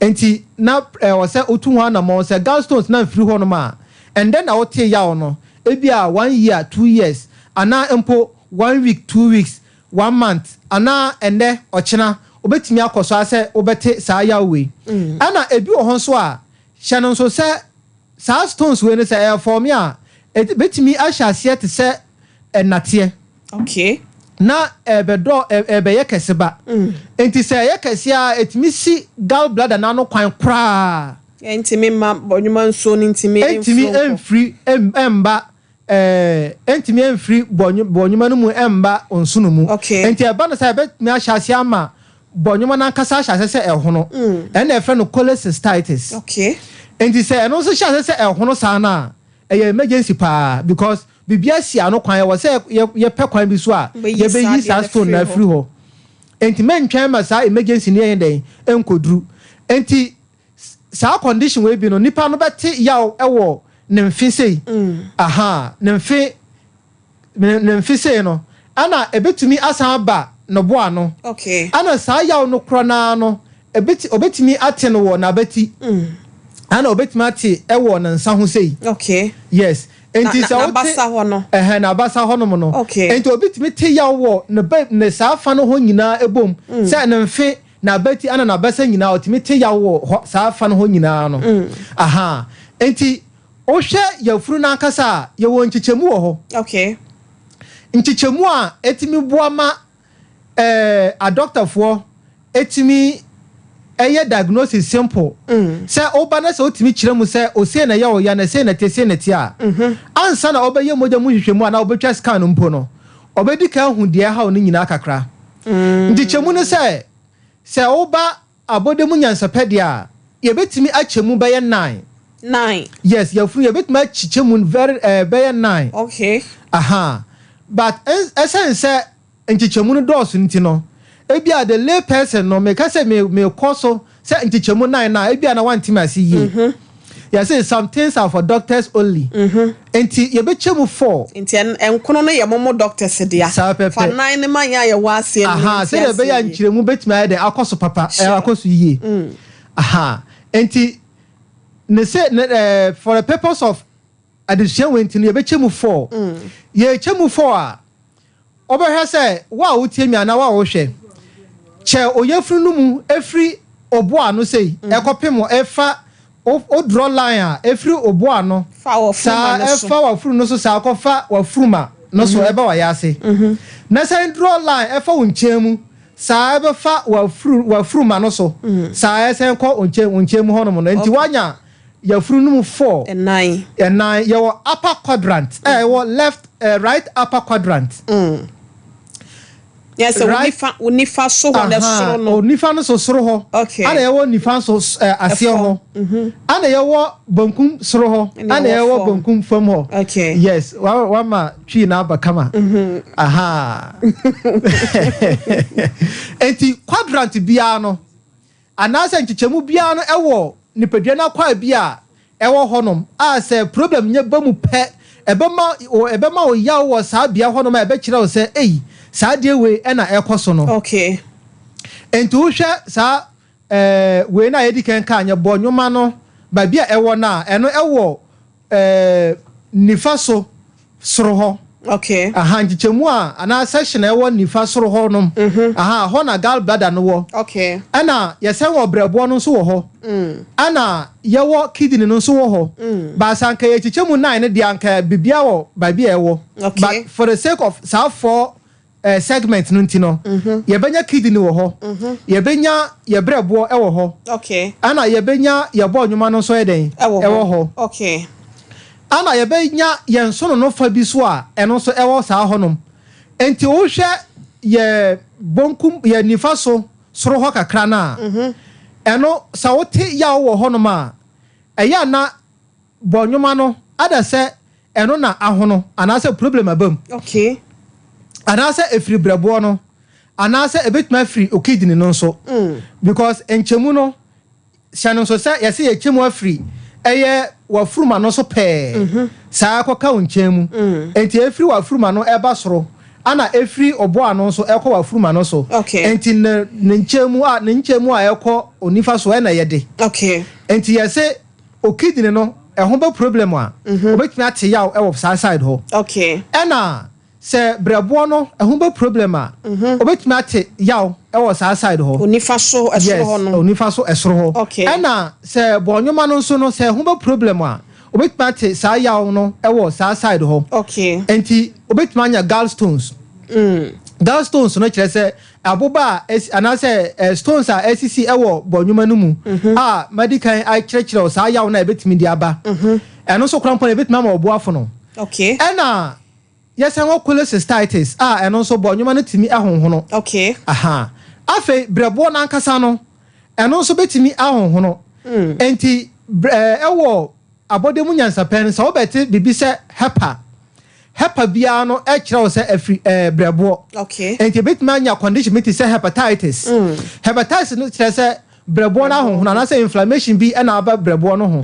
Nti na ɛwɔ sɛ wotu ho anammɔn sɛ gallstones na mfiri hɔnom a ɛndɛ na wote yaw no, ebi a one year, 2 years, anaa mpo one week, 2 weeks, one month, anaa ɛndɛ ɔkyena wobɛtumi akɔ so asɛ wobɛte saa yaw wei. Ɛna ebi wɔ hɔ nso a, hyɛ no nso sɛ saa stones wei no, sɛ ɛyɛ form a, ɛbɛtumi ahyɛ aseɛ te sɛ ɛnateɛ na ɛbɛdɔ, ɛbɛyɛ kɛse ba. Nti sɛ ɛyɛ kɛse a, ɛtumi si gall bladder n'ano kwan koraa. Ɛntumi ma bɔnwoma nsuo no ntumi ɛntumi mforo nkɔ. Ɛmfiri ɛmba, ɛntumi ɛmfiri bɔnwoma no mu ɛmba nsono mu. Nti ɛba no sɛ ɛbɛtumi ahyɛ aseɛ ama bɔnwoma no ankasa ahyɛ aseɛ sɛ ɛhono. Ɛna ɛfrɛ no cholecystitis. Nti sɛ ɛno nso hyɛ aseɛ sɛ ɛhono saa no a, ɛyɛ emergency paa, because biribi asi ano kwan, ɛwɔ sɛ yɛpɛ kwan bi so a Wobɛyi yɛbɛyi saa saa adeɛ no stone no afiri afiri hɔ. Nti mɛntwɛn ma saa emergency no yɛn dɛn nkɔduru. Nti saa condition wei bi no, nipa no bɛte yaw ɛwɔ ne mfe sei. Aha, ne mfe sei no, ɛna ebetumi asan aba ne bo ano. Ɛna saa yaw no korɔ naa no, obetumi ate no wɔ n'abati, ɛna obetumi ate ɛwɔ ne nsa ho sei. Yes, nti sɛ wote n'abasa hɔ no. Ɛhɛn, n'abasa hɔnom no. Nti obi tumi te yaw wɔ ne ba ne saa fa no hɔ nyinaa ebom, sɛ ne mfe, n'abati, ɛna n'abasa nyinaa, ɔtumi te yaw wɔ hɔ saa fa no hɔ nyinaa no. Aha, nti wohwɛ yafunu n'ankasa a, yɛwɔ nkyekyɛmu wɔ hɔ. Nkyekyɛmu a etumi boa ma adɔktafoɔ etumi Ɛyɛ diagnosis simple sɛ woba na sɛ wotumi kyerɛ mu sɛ osei na ɛyɛ wo ya na sei na ɛte, sei na ɛte a, ansa na ɔbɛyɛ mogya mu nhwehwɛmu anaa ɔbɛtwa scan mpo no, ɔbɛdi kan ahu deɛ ɛhaw no nyinaa kakra. Nkyekyɛmu ne sɛ, sɛ woba abɔde mu nyansapɛ deɛ a, yɛbɛtumi akyɛ mu bɛyɛ nine. Nine. Yes, yɛfunu yɛbɛtumi akyekyɛ mu very bɛyɛ nine. Aha. But ɛsɛn sɛ nkyekyɛmu no dɔɔso nti no, ebia the lay person no, meka sɛ me mekɔ so sɛ nkyekyɛmu nine na ebia na wantemi ase yie. Yɛsɛ some things are for doctors only. Nti yɛbɛkyɛ mu four. Nti nkono no yɛ momo doctors dea. Saa pɛpɛ. Fa nine ne ma yɛn a yɛwɔ aseɛ no. Aha, sɛdeɛ ɛbɛyɛ a nkyerɛmu bɛtumi ayɛ dɛ akɔ so papa, akɔ so yie. Aha, nti ne sɛ ne for the purpose of adesua wei nti no, yɛbɛkyɛ mu four. Yɛkyɛ mu four a, wobɛhwɛ sɛ wo a wotie mi anaa wo a wohwɛ kyɛ oyɛfunu no mu efiri obo ano sei ɛkɔpem ɛfa o draw line a efiri obo ano saa ɛfa wafuru no so saa akɔfa wafuruma no so ɛba wayɛ ase, na sɛ draw line ɛfa wo nkyɛn mu saa ɛbɛfa wafuru wafuruma no so saa ɛsɛn kɔ wo nkyɛn mu hɔnom no. Nti wanya yɛfuru no mu four. Ɛnan. Ɛnan. Yɛwɔ upper quadrant ɛ ɛwɔ left right upper quadrant. Yɛ sɛ wo nifa so hɔ na soro no. Nifa no so soro hɔ. Ana yɛwɔ nifa so aseɛ hɔ. Ana yɛwɔ benkum soro hɔ. Ana yɛwɔ benkum fam hɔ. Yes, wama twi na aba kama. Aha. Nti quadrant biara no anaasɛ nkyekyɛmu biara no ɛwɔ nipadua no akwaa bi a ɛwɔ hɔnom a sɛ problem nyɛ ba mu pɛ, ɛbɛma wo yaw wɔ saa bea hɔnom a ɛbɛkyerɛ wo sɛ ei, saa adeɛ wei ɛna ɛkɔ so no. Nti wohwɛ saa wei no a yɛdi kan kaa nyɛ bɔ nnwoma no, baabi a ɛwɔ no a, ɛno ɛwɔ nifa so soro hɔ. Aha, nkyekyɛmu a anaa section a ɛwɔ nifa soro hɔ nom. Aha, hɔ na gall bladder no wɔ. Ɛna yɛsɛn wɔ brɛboɔ no nso wɔ hɔ. Ɛna yɛwɔ kidney no nso wɔ hɔ. Baasa nka yɛkyekyɛ mu nine no deɛ, anka biribiara wɔ baabi a ɛwɔ. But for the sake of saa four segment no nti no, yɛbɛnya kidney wɔ hɔ, yɛbɛnya yɛbrɛboɔ ɛwɔ hɔ, ɛna yɛbɛnya yɛbɔ nnwoma no nso yɛ dɛn? Ɛwɔ hɔ. Ɛwɔ hɔ. Ɛna yɛbɛnya yɛn nsono no fa bi so a ɛno nso ɛwɔ saa hɔnom. Nti wohwɛ yɛ bonkum, yɛ nifa so soro hɔ kakra no a, ɛno sɛ wote yaw wɔ hɔnom a, ɛyɛ ana bɔ nnwoma no ada sɛ ɛno na ahono anaasɛ problem aba mu anaasɛ efiri brɛboɔ no anaasɛ ebetumi afiri o kidney no nso, because nkyɛmu no hyɛ no nso sɛ yɛsɛ yɛkyɛ mu afiri ɛyɛ wafuruma no so pɛɛ saa kɔka wo nkyɛn mu. Nti efiri wafuruma no ɛba soro ana efiri ɔbɔ ano nso ɛkɔ wafuruma no so. Nti ne nkyɛn mu a ɛkɔ onifa so ɛna yɛde. Nti yɛsɛ o kidney no ɛho bɛ problem a, obetumi ate yaw ɛwɔ saa side hɔ. Ɛna sɛ brɛboɔ no ɛho bɛ problem a, obetumi ate yaw ɛwɔ saa side hɔ. Onifa so ɛsoro hɔ no. Onifa so ɛsoro hɔ. Ɛna sɛ bɔnwoma no nso no, sɛ ɛho bɛ problem a, obetumi ate saa yaw no ɛwɔ saa side hɔ. Nti obetumi anya gallstones. Gallstones no kyerɛ sɛ aboba a esi anaasɛ stones a esisi ɛwɔ bɔnwoma no mu a madi kan akyerɛkyerɛ saa yaw no a ebetumi de aba. Ɛno nso koraa mpo no, ebetumi ama ɔboafo no. Ɛna yɛsɛn wɔ cholecystitis a ɛno nso bɔnwoma no tumi ɛhonhono. Aha, afei brɛboɔ n'ankasa no, ɛno nso bɛtumi ahonhono. Nti ɛwɔ abɔde mu nyansapɛ no, sɛ wobɛte biribi sɛ hepa hepa biara no, ɛkyerɛ wo sɛ ɛfiri brɛboɔ. Nti ebɛtumi anya condition bi te sɛ hepatitis. Hepatitis no kyerɛ sɛ brɛboɔ no ahonhono anaasɛ inflammation bi ɛna aba brɛboɔ no ho.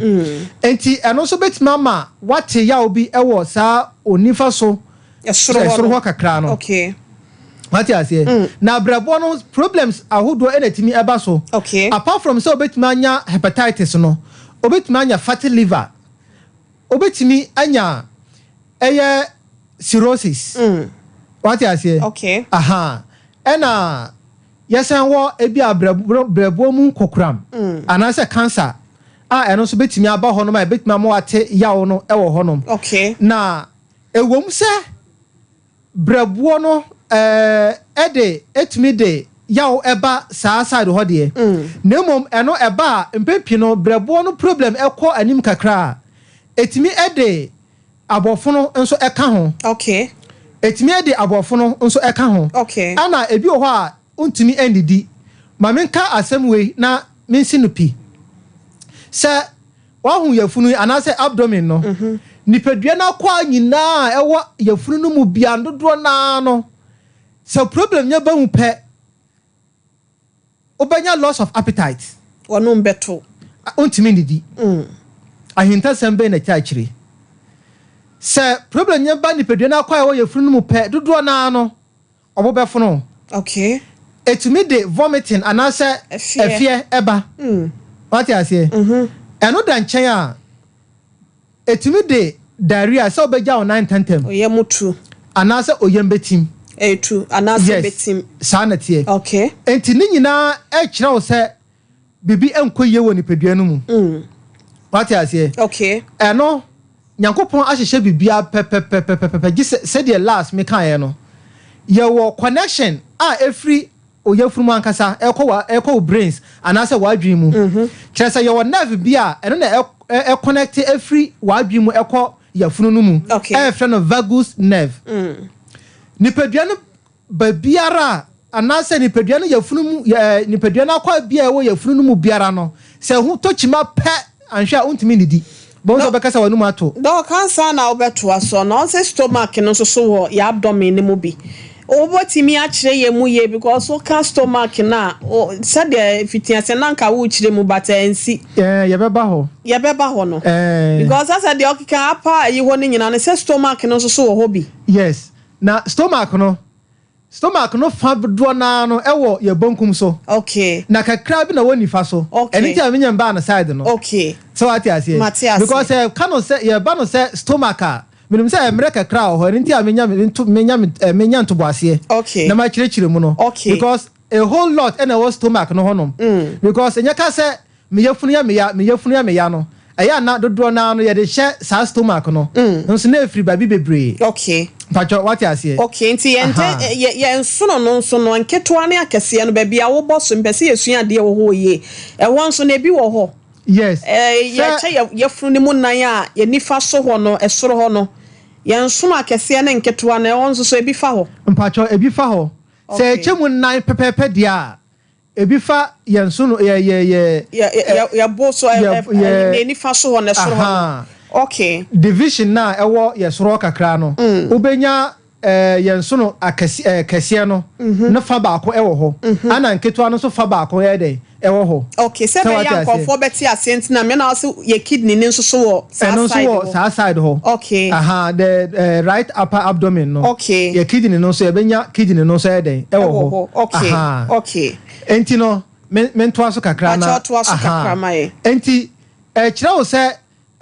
Nti ɛno nso bɛtumi ama wate yaw bi ɛwɔ saa onifa so ɛsoro hɔ. Ɛsoro hɔ kakra no. Wate aseɛ? Na brɛboɔ no problems ahodoɔ ɛna ɛtumi ɛba so. Apart from sɛ obɛtumi anya hepatitis no, obɛtumi anya fatty liver, obɛtumi anya ɛyɛ cirrhosis. Wate aseɛ? Okay. Aha, ɛna yɛsan wɔ ebi a brɛboɔ mu kokoram anaasɛ cancer a ɛno nso bɛtumi aba hɔnom a ɛbɛtumi ama wate yaw no ɛwɔ hɔnom. Na ewom sɛ brɛboɔ no ɛde ɛtumi de. yaw ɛba saa side hɔ deɛ. Na mmom ɛno ɛba a, mpɛn pii no brɛboɔ no problem ɛkɔ anim kakra a, ɛtumi ɛde abɔfono nso ɛka ho. Ɛtumi ɛde abɔfono nso ɛka ho. Ɛna ebi wɔ hɔ a ntumi ɛndidi. Ma menka asɛm wei na mensi no pi. Sɛ wahu yafunu yi anaasɛ abdomen no, nipadua no akɔ nyinaa a ɛwɔ yafunu no mu bia dodoɔ naa no, sɛ problem nyɛ ba mu pɛ, wobɛnya loss of appetite. Wɔnom bɛto. Wontumi ndidi. Ahintasɛm bɛn na ɛkyɛ akyire? Sɛ problem nyɛ ba nipadua no akɔ a ɛwɔ yafunu no mu pɛ, dodoɔ naa no ɔbo bɛfono. Ɛtumi de vomiting anaasɛ ɛfiɛ ɛfiɛ ɛba. Wate aseɛ? Ɛno da nkyɛn a, ɛtumi de diarrhea, sɛ wobɛgya wo nan ntɛntɛm. Ɔyɛ mu tu. Anaasɛ oyam bɛtim. Ɛtu anaasɛ bɛtim. Saa na teɛ. Nti ne nyinaa ɛkyerɛ wo sɛ biribi nkɔ yie wɔ nipadua no mu. Wate aseɛ? Okay. Ɛno Nyankopɔn ahyehyɛ biribiara pɛpɛpɛpɛpɛ gye sɛ sɛdeɛ last mekaeɛ no, yɛwɔ connection a ɛfiri oyafunu mu ankasa ɛkɔ wa ɛkɔ wo brains anaasɛ w'adwene mu. Kyerɛ sɛ yɛwɔ nerve bi a ɛno na ɛconnect ɛfiri w'adwene mu ɛkɔ yafunu no mu. Ɛyɛfrɛ no vagus nerve. Nipadua no baabiara a anaasɛ nipadua no yafunu mu nipadua no akɔ bi a ɛwɔ yafunu no mu biara no, sɛ ho tɔ kyima pɛ, anhwɛ a wontumi nnidi. Bɔn sɛ wobɛka sɛ w'anum ato. Doc, ansa na wobɛtoa so no, ɔsɛ stomach no nso so wɔ yɛ abdomen no mu bi. Wobɛtumi akyerɛ yɛn mu yie because woka stomach no a, sɛdeɛ fitiase na nka worekyerɛ mu, but ɛnsi. Yɛbɛba hɔ. Yɛbɛba hɔ no. Because asɛ deɛ ɔkeka apa ayi hɔ no nyinaa no, sɛ stomach no nso so wɔ hɔ bi. Yes. Na stomach no fa dodoɔ naa no ɛwɔ yɛ bonkum so. Na kakra bi na wɔ nifa so. Ɛno nti a menya mbaa no side no. Sɛ wate aseɛ? Mate aseɛ. Because ka no sɛ yɛba no sɛ stomach a, menim sɛ mmerɛ kakra wɔ hɔ, ɛno nti a menya nto menya menya ntoboaseɛ. Na makyerɛkyerɛ mu no. Because a whole lot ɛna ɛwɔ stomach no hɔnom. Because ɛnyɛ ka sɛ meyɛ funu yɛ meya, meyɛ funu yɛ meya no, ɛyɛ ana dodoɔ naa no yɛde hyɛ saa stomach no. Nso na efiri baabi bebree. Mpatwɔ, wate aseɛ? Okay, nti yɛn ntɛ yɛn nsono no nso no, nketewa ne akɛseɛ no, baabi a wobɔ so, mpɛ sɛ yɛsua adeɛ wɔ hɔ yie. Ɛhɔ nso no ebi wɔ hɔ. Yes. Yɛkyɛ yɛfunu no mu nan a, yɛn nifa so hɔ no, ɛsoro hɔ no, yɛn nsono akɛseɛ ne nketewa no, ɛhɔ nso so ebi fa hɔ. Mpatwɔ, ebi fa hɔ. Sɛ ɛkyɛ mu nan pɛpɛɛpɛ deɛ a, ebi fa yɛn so no yɛ yɛ yɛ. Yɛ yɛbo so ɛ ɛ yɛ nifa so hɔ na ɛsoro hɔ no. Okay. Division na ɛwɔ yɛ soro kakra no, wobɛnya yɛn so no akɛse kɛseɛ no ne fa baako ɛwɔ hɔ, ɛna nketewa no nso fa baako ɛyɛ dɛ ɛwɔ hɔ. Okay, sɛ bɛyɛ nkɔfoɔ bɛte aseɛ nti na mena ɔsɛ yɛ kidney ne nso so wɔ saa ɛno nso side wɔ hɔ. Saa side hɔ. Aha, the right upper abdomen no. Yɛ kidney no nso, yɛbɛnya kidney no nso ɛyɛ dɛ ɛwɔ ɛwɔ hɔ. Aha. Nti no me mentoa so kakra na. Akyɛw, toa so kakra ma yɛ. Nti ɛkyerɛ wo sɛ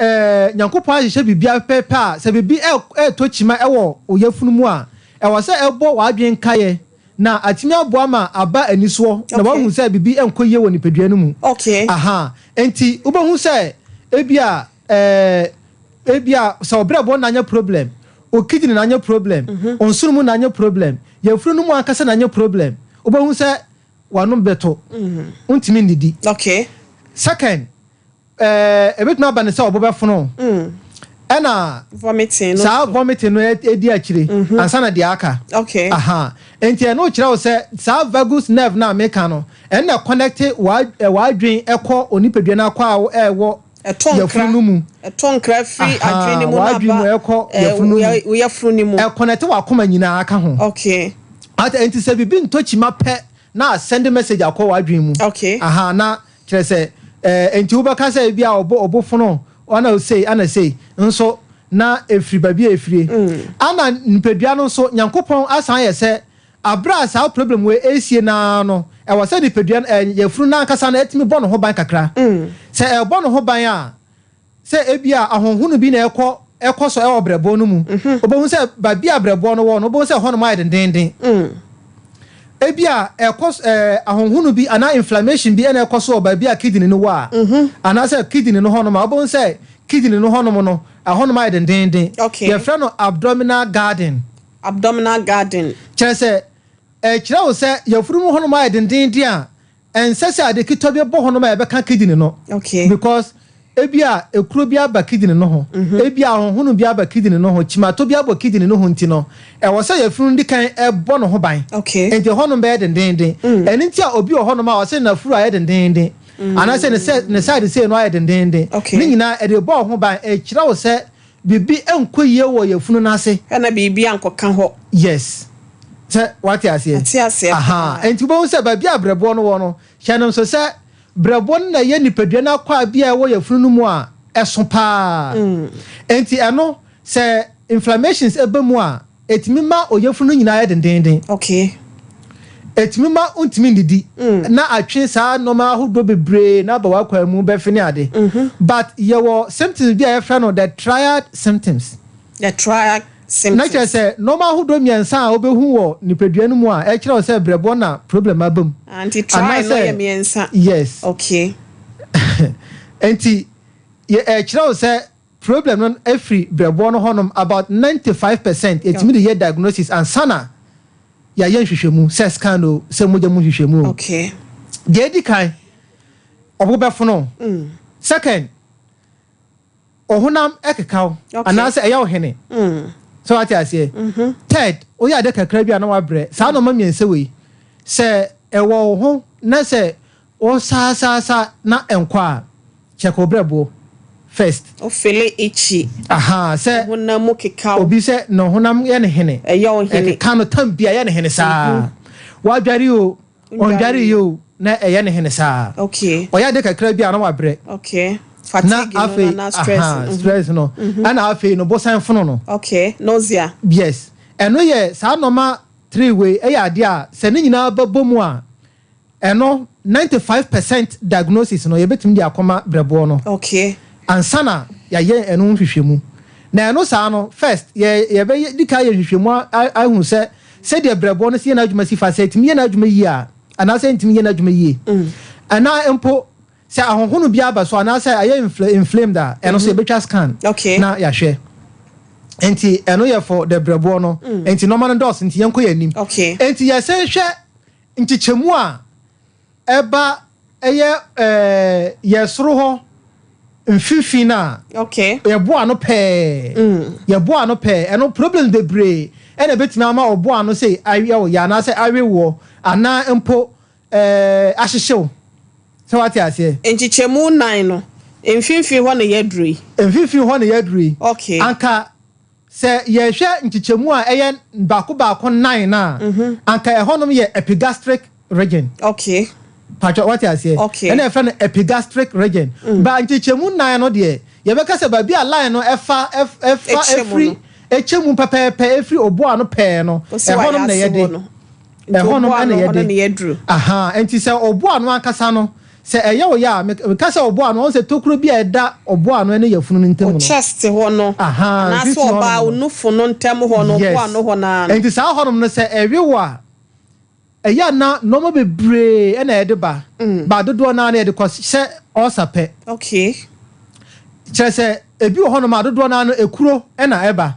Nyankopɔn ahyehyɛ biribiara pɛpɛɛpɛ a, sɛ biribi ɛɛtɔ kyima ɛwɔ oyafunu mu a, ɛwɔ sɛ ɛbɔ w'adwene nkaeɛ na atumi aboa ma aba anisoɔ na wahu sɛ biribi nkɔ yie wɔ nipadua no mu. Aha, nti wobɛhu sɛ ebia sɛ ɔbrɛbɔ na anyɛ problem, o kidney na anyɛ problem, onsono mu na anyɛ problem, yafunu no mu ankasa na anyɛ problem, wobɛhu sɛ w'anom bɛto, wontumi nnidi. Second, ebetumi aba ne sɛ ɔbo bɛfono, ɛna vomiting no saa so. Vomiting no edi akyire ansa na deɛ aka. Aha, nti ɛno kyerɛ wo sɛ saa vagus nerve na meka no, ɛno na connect w'adwen ɛkɔ onipadua no akɔ a ɛwɔ ɛtɔ nkra yafunu no mu. Ɛtɔ nkra firi adwene no mu na w'adwene mu aba ɛkɔ yafunu no mu. Wo yafunu no mu. Ɛconnect w'akoma nyinaa ka ho. Ate, nti sɛ biribi ntɔ kyima pɛ na send message akɔ w'adwene mu. Aha, na kyerɛ sɛ nti wobɛka sɛ ebi a ɔbo fono ana sei ana sei nso na efiri baabi a efiri. Ana nipadua no nso, Nyankopɔn asan yɛ sɛ abere a saa problem wei esie naa no, ɛwɔ sɛ nipadua no yafunu n'ankasa no etumi bɔ ne ho ban kakra. Sɛ ɛbɔ ne ho ban a, sɛ ebi a ahonhono bi na ɛkɔ so ɛwɔ brɛboɔ no mu, wobɛhu sɛ baabi a brɛboɔ no wɔ no, wobɛhu sɛ ɛhɔnom ayɛ dendenden. Ebi a ɛkɔ ahonhono bi anaa inflammation bi ɛna ɛkɔ so wɔ baabi a kidney no wɔ a, anaasɛ kidney no hɔnom a, wobɛhu sɛ kidney no hɔnom no, ɛhɔnom ayɛ dendenden. Yɛfrɛ no abdominal guarding. Abdominal guarding. Kyerɛ sɛ Ɛkyerɛ wo sɛ yafunu mu hɔnom ayɛ dendenden a, ɛnsɛ sɛ ade ketewa bi bɔ hɔnom a ɛbɛka kidney no. Because ebi a ekuro bi aba kidney no ho, ebi a ahohono bi aba kidney no ho, kyimato bi abɔ kidney no ho nti no, ɛwɔ sɛ yafunu no di kan ɛbɔ ne ho ban. Nti hɔnom bɛyɛ dendenden. Ɛno nti a obi wɔ hɔnom a ɔsɛ n'afuru ayɛ dendenden, anaasɛ ne sɛ ne side sei no ayɛ dendenden. Ne nyinaa ɛde bɔ ho ban, ɛkyerɛ wo sɛ biribi nkɔ yie wɔ yafunu no ase. Ɛna biribi ankɔka hɔ. Yes. Sɛ wate aseɛ. Ate aseɛ Aha. Nti wobɛhu sɛ baabi a brɛboɔ no wɔ no, hyɛ no nso sɛ brɛboɔ no na ɛyɛ nipadua no akwaa bi a ɛwɔ yafunu no mu a ɛso paa. Nti ɛno sɛ inflammations ɛba mu a, ɛtumi ma oyafunu no nyinaa yɛ dendenden. Ɛtumi ma ntumi ndidi na atwe saa nneɛma ahodoɔ bebree na aba w'akwan mu bɛfe ne ade. But yɛwɔ symptoms bi a yɛfrɛ no the triad symptoms. The triad symptoms. Na kyerɛ sɛ nneɛma ahodoɔ mmiɛnsa a wobɛhu wɔ nipadua no mu a ɛkyerɛ wo sɛ brɛboɔ na problem aba mu. Nti triad no yɛ mmiɛnsa. Yes. Nti ɛkyerɛ wo sɛ problem no efiri brɛboɔ no hɔnom about 95%. Ɛtumi de yɛ diagnosis ansa na yɛayɛ nhwehwɛmu, sɛ scan o, sɛ mogya mu nhwehwɛmu o. Deɛ edi kan, ɔbo bɛfono. Second, ɔhonam ɛkeka wo anaasɛ ɛyɛ wo hene. Sɛ wate aseɛ. Third, woyɛ ade kakra bi a na wabrɛ. Saa nneɛma mmiɛnsa wei, sɛ ɛwɔ wo ho na sɛ wɔsaasasa na ɛnkɔ a, check wo brɛboɔ first. Ofele itchy. Aha, sɛ honam mu keka wo. Obi sɛ ne honam yɛ ne hene. Ɛyɛ wo hene. Ɛkeka no tam bi a ɛyɛ ne hene saa. Wadware o, ɔndware yi o, na ɛyɛ ne hene saa. Ɔyɛ ade kakra bi a na wabrɛ. Fatigue na afei, no na stress. Aha, stress no. Ɛna afei no bosan fono no. Nausea. Yes. Ɛno yɛ saa nneɛma three wei ɛyɛ adeɛ a sɛ ne nyinaa bɛbɔ mu a, ɛno 95% diagnosis no yɛbɛtumi de akɔma brɛboɔ no. Ansa na yɛayɛ ɛno nhwehwɛmu. Na ɛno saa no, first yɛbɛyɛ di kan yɛ nhwehwɛmu ahu sɛ sɛdeɛ brɛboɔ no si yɛ n'adwuma si fa, sɛ ɛtumi yɛ n'adwuma yie a anaasɛ ɛntumi yɛ n'adwuma yie. Ɛna mpo sɛ ahohono bi aba so anaasɛ ayɛ inflamed a, ɛno nso yɛbɛtwa scan na yɛahwɛ. Nti ɛno yɛ for the brɛboɔ no. Nti nneɛma no dɔɔso nti yɛnkɔ yɛn anim. Nti yɛsɛ hwɛ nkyekyɛmu a ɛba ɛyɛ yɛ soro hɔ mfimfini na yɛboa no pɛɛ. Yɛboa no pɛɛ. Ɛno problems bebree ɛna ebetumi ama ɔboa no sɛ ayɛ wo ya anaasɛ awe woɔ anaa mpo ahyehyew. Sɛ wate aseɛ. Nkyekyɛmu 9 no, mfimfini hɔ na yɛaduru yi. Mfimfini hɔ na yɛaduru yi. Anka sɛ yɛhwɛ nkyekyɛmu a ɛyɛ baako baako 9 na anka ɛhɔnom yɛ epigastric region. Patro, wate aseɛ. Ɛna yɛfrɛ no epigastric region. Ba nkyekyɛmu 9 no deɛ, yɛbɛka sɛ baabi a line no ɛfa ɛfa ɛfiri ɛkyɛ mu pɛpɛɛpɛ ɛfiri ɔboa no pɛɛ no, ɛhɔnom na yɛde. Ɛhɔnom ɛna yɛde. Aha, nti sɛ ɔboa no ankasa no, sɛ ɛyɛ wo ya a, meka sɛ ɔboa no, ɔn sɛ tokuro bi a ɛda ɔboa no ne yafunu no ntam no. O chest hɔ no. Aha, anaasɛ ɔbaa onufo no ntam hɔ no, ɔboa no hɔ naa no. Nti saa hɔnom no sɛ ɛwe wo a, ɛyɛ na nneɛma bebree ɛna ɛde ba. Ba dodoɔ naa no yɛde kɔ hyɛ ɔsa pɛ. Kyerɛ sɛ ebi wɔ hɔnom a dodoɔ naa no ekuro ɛna ɛba.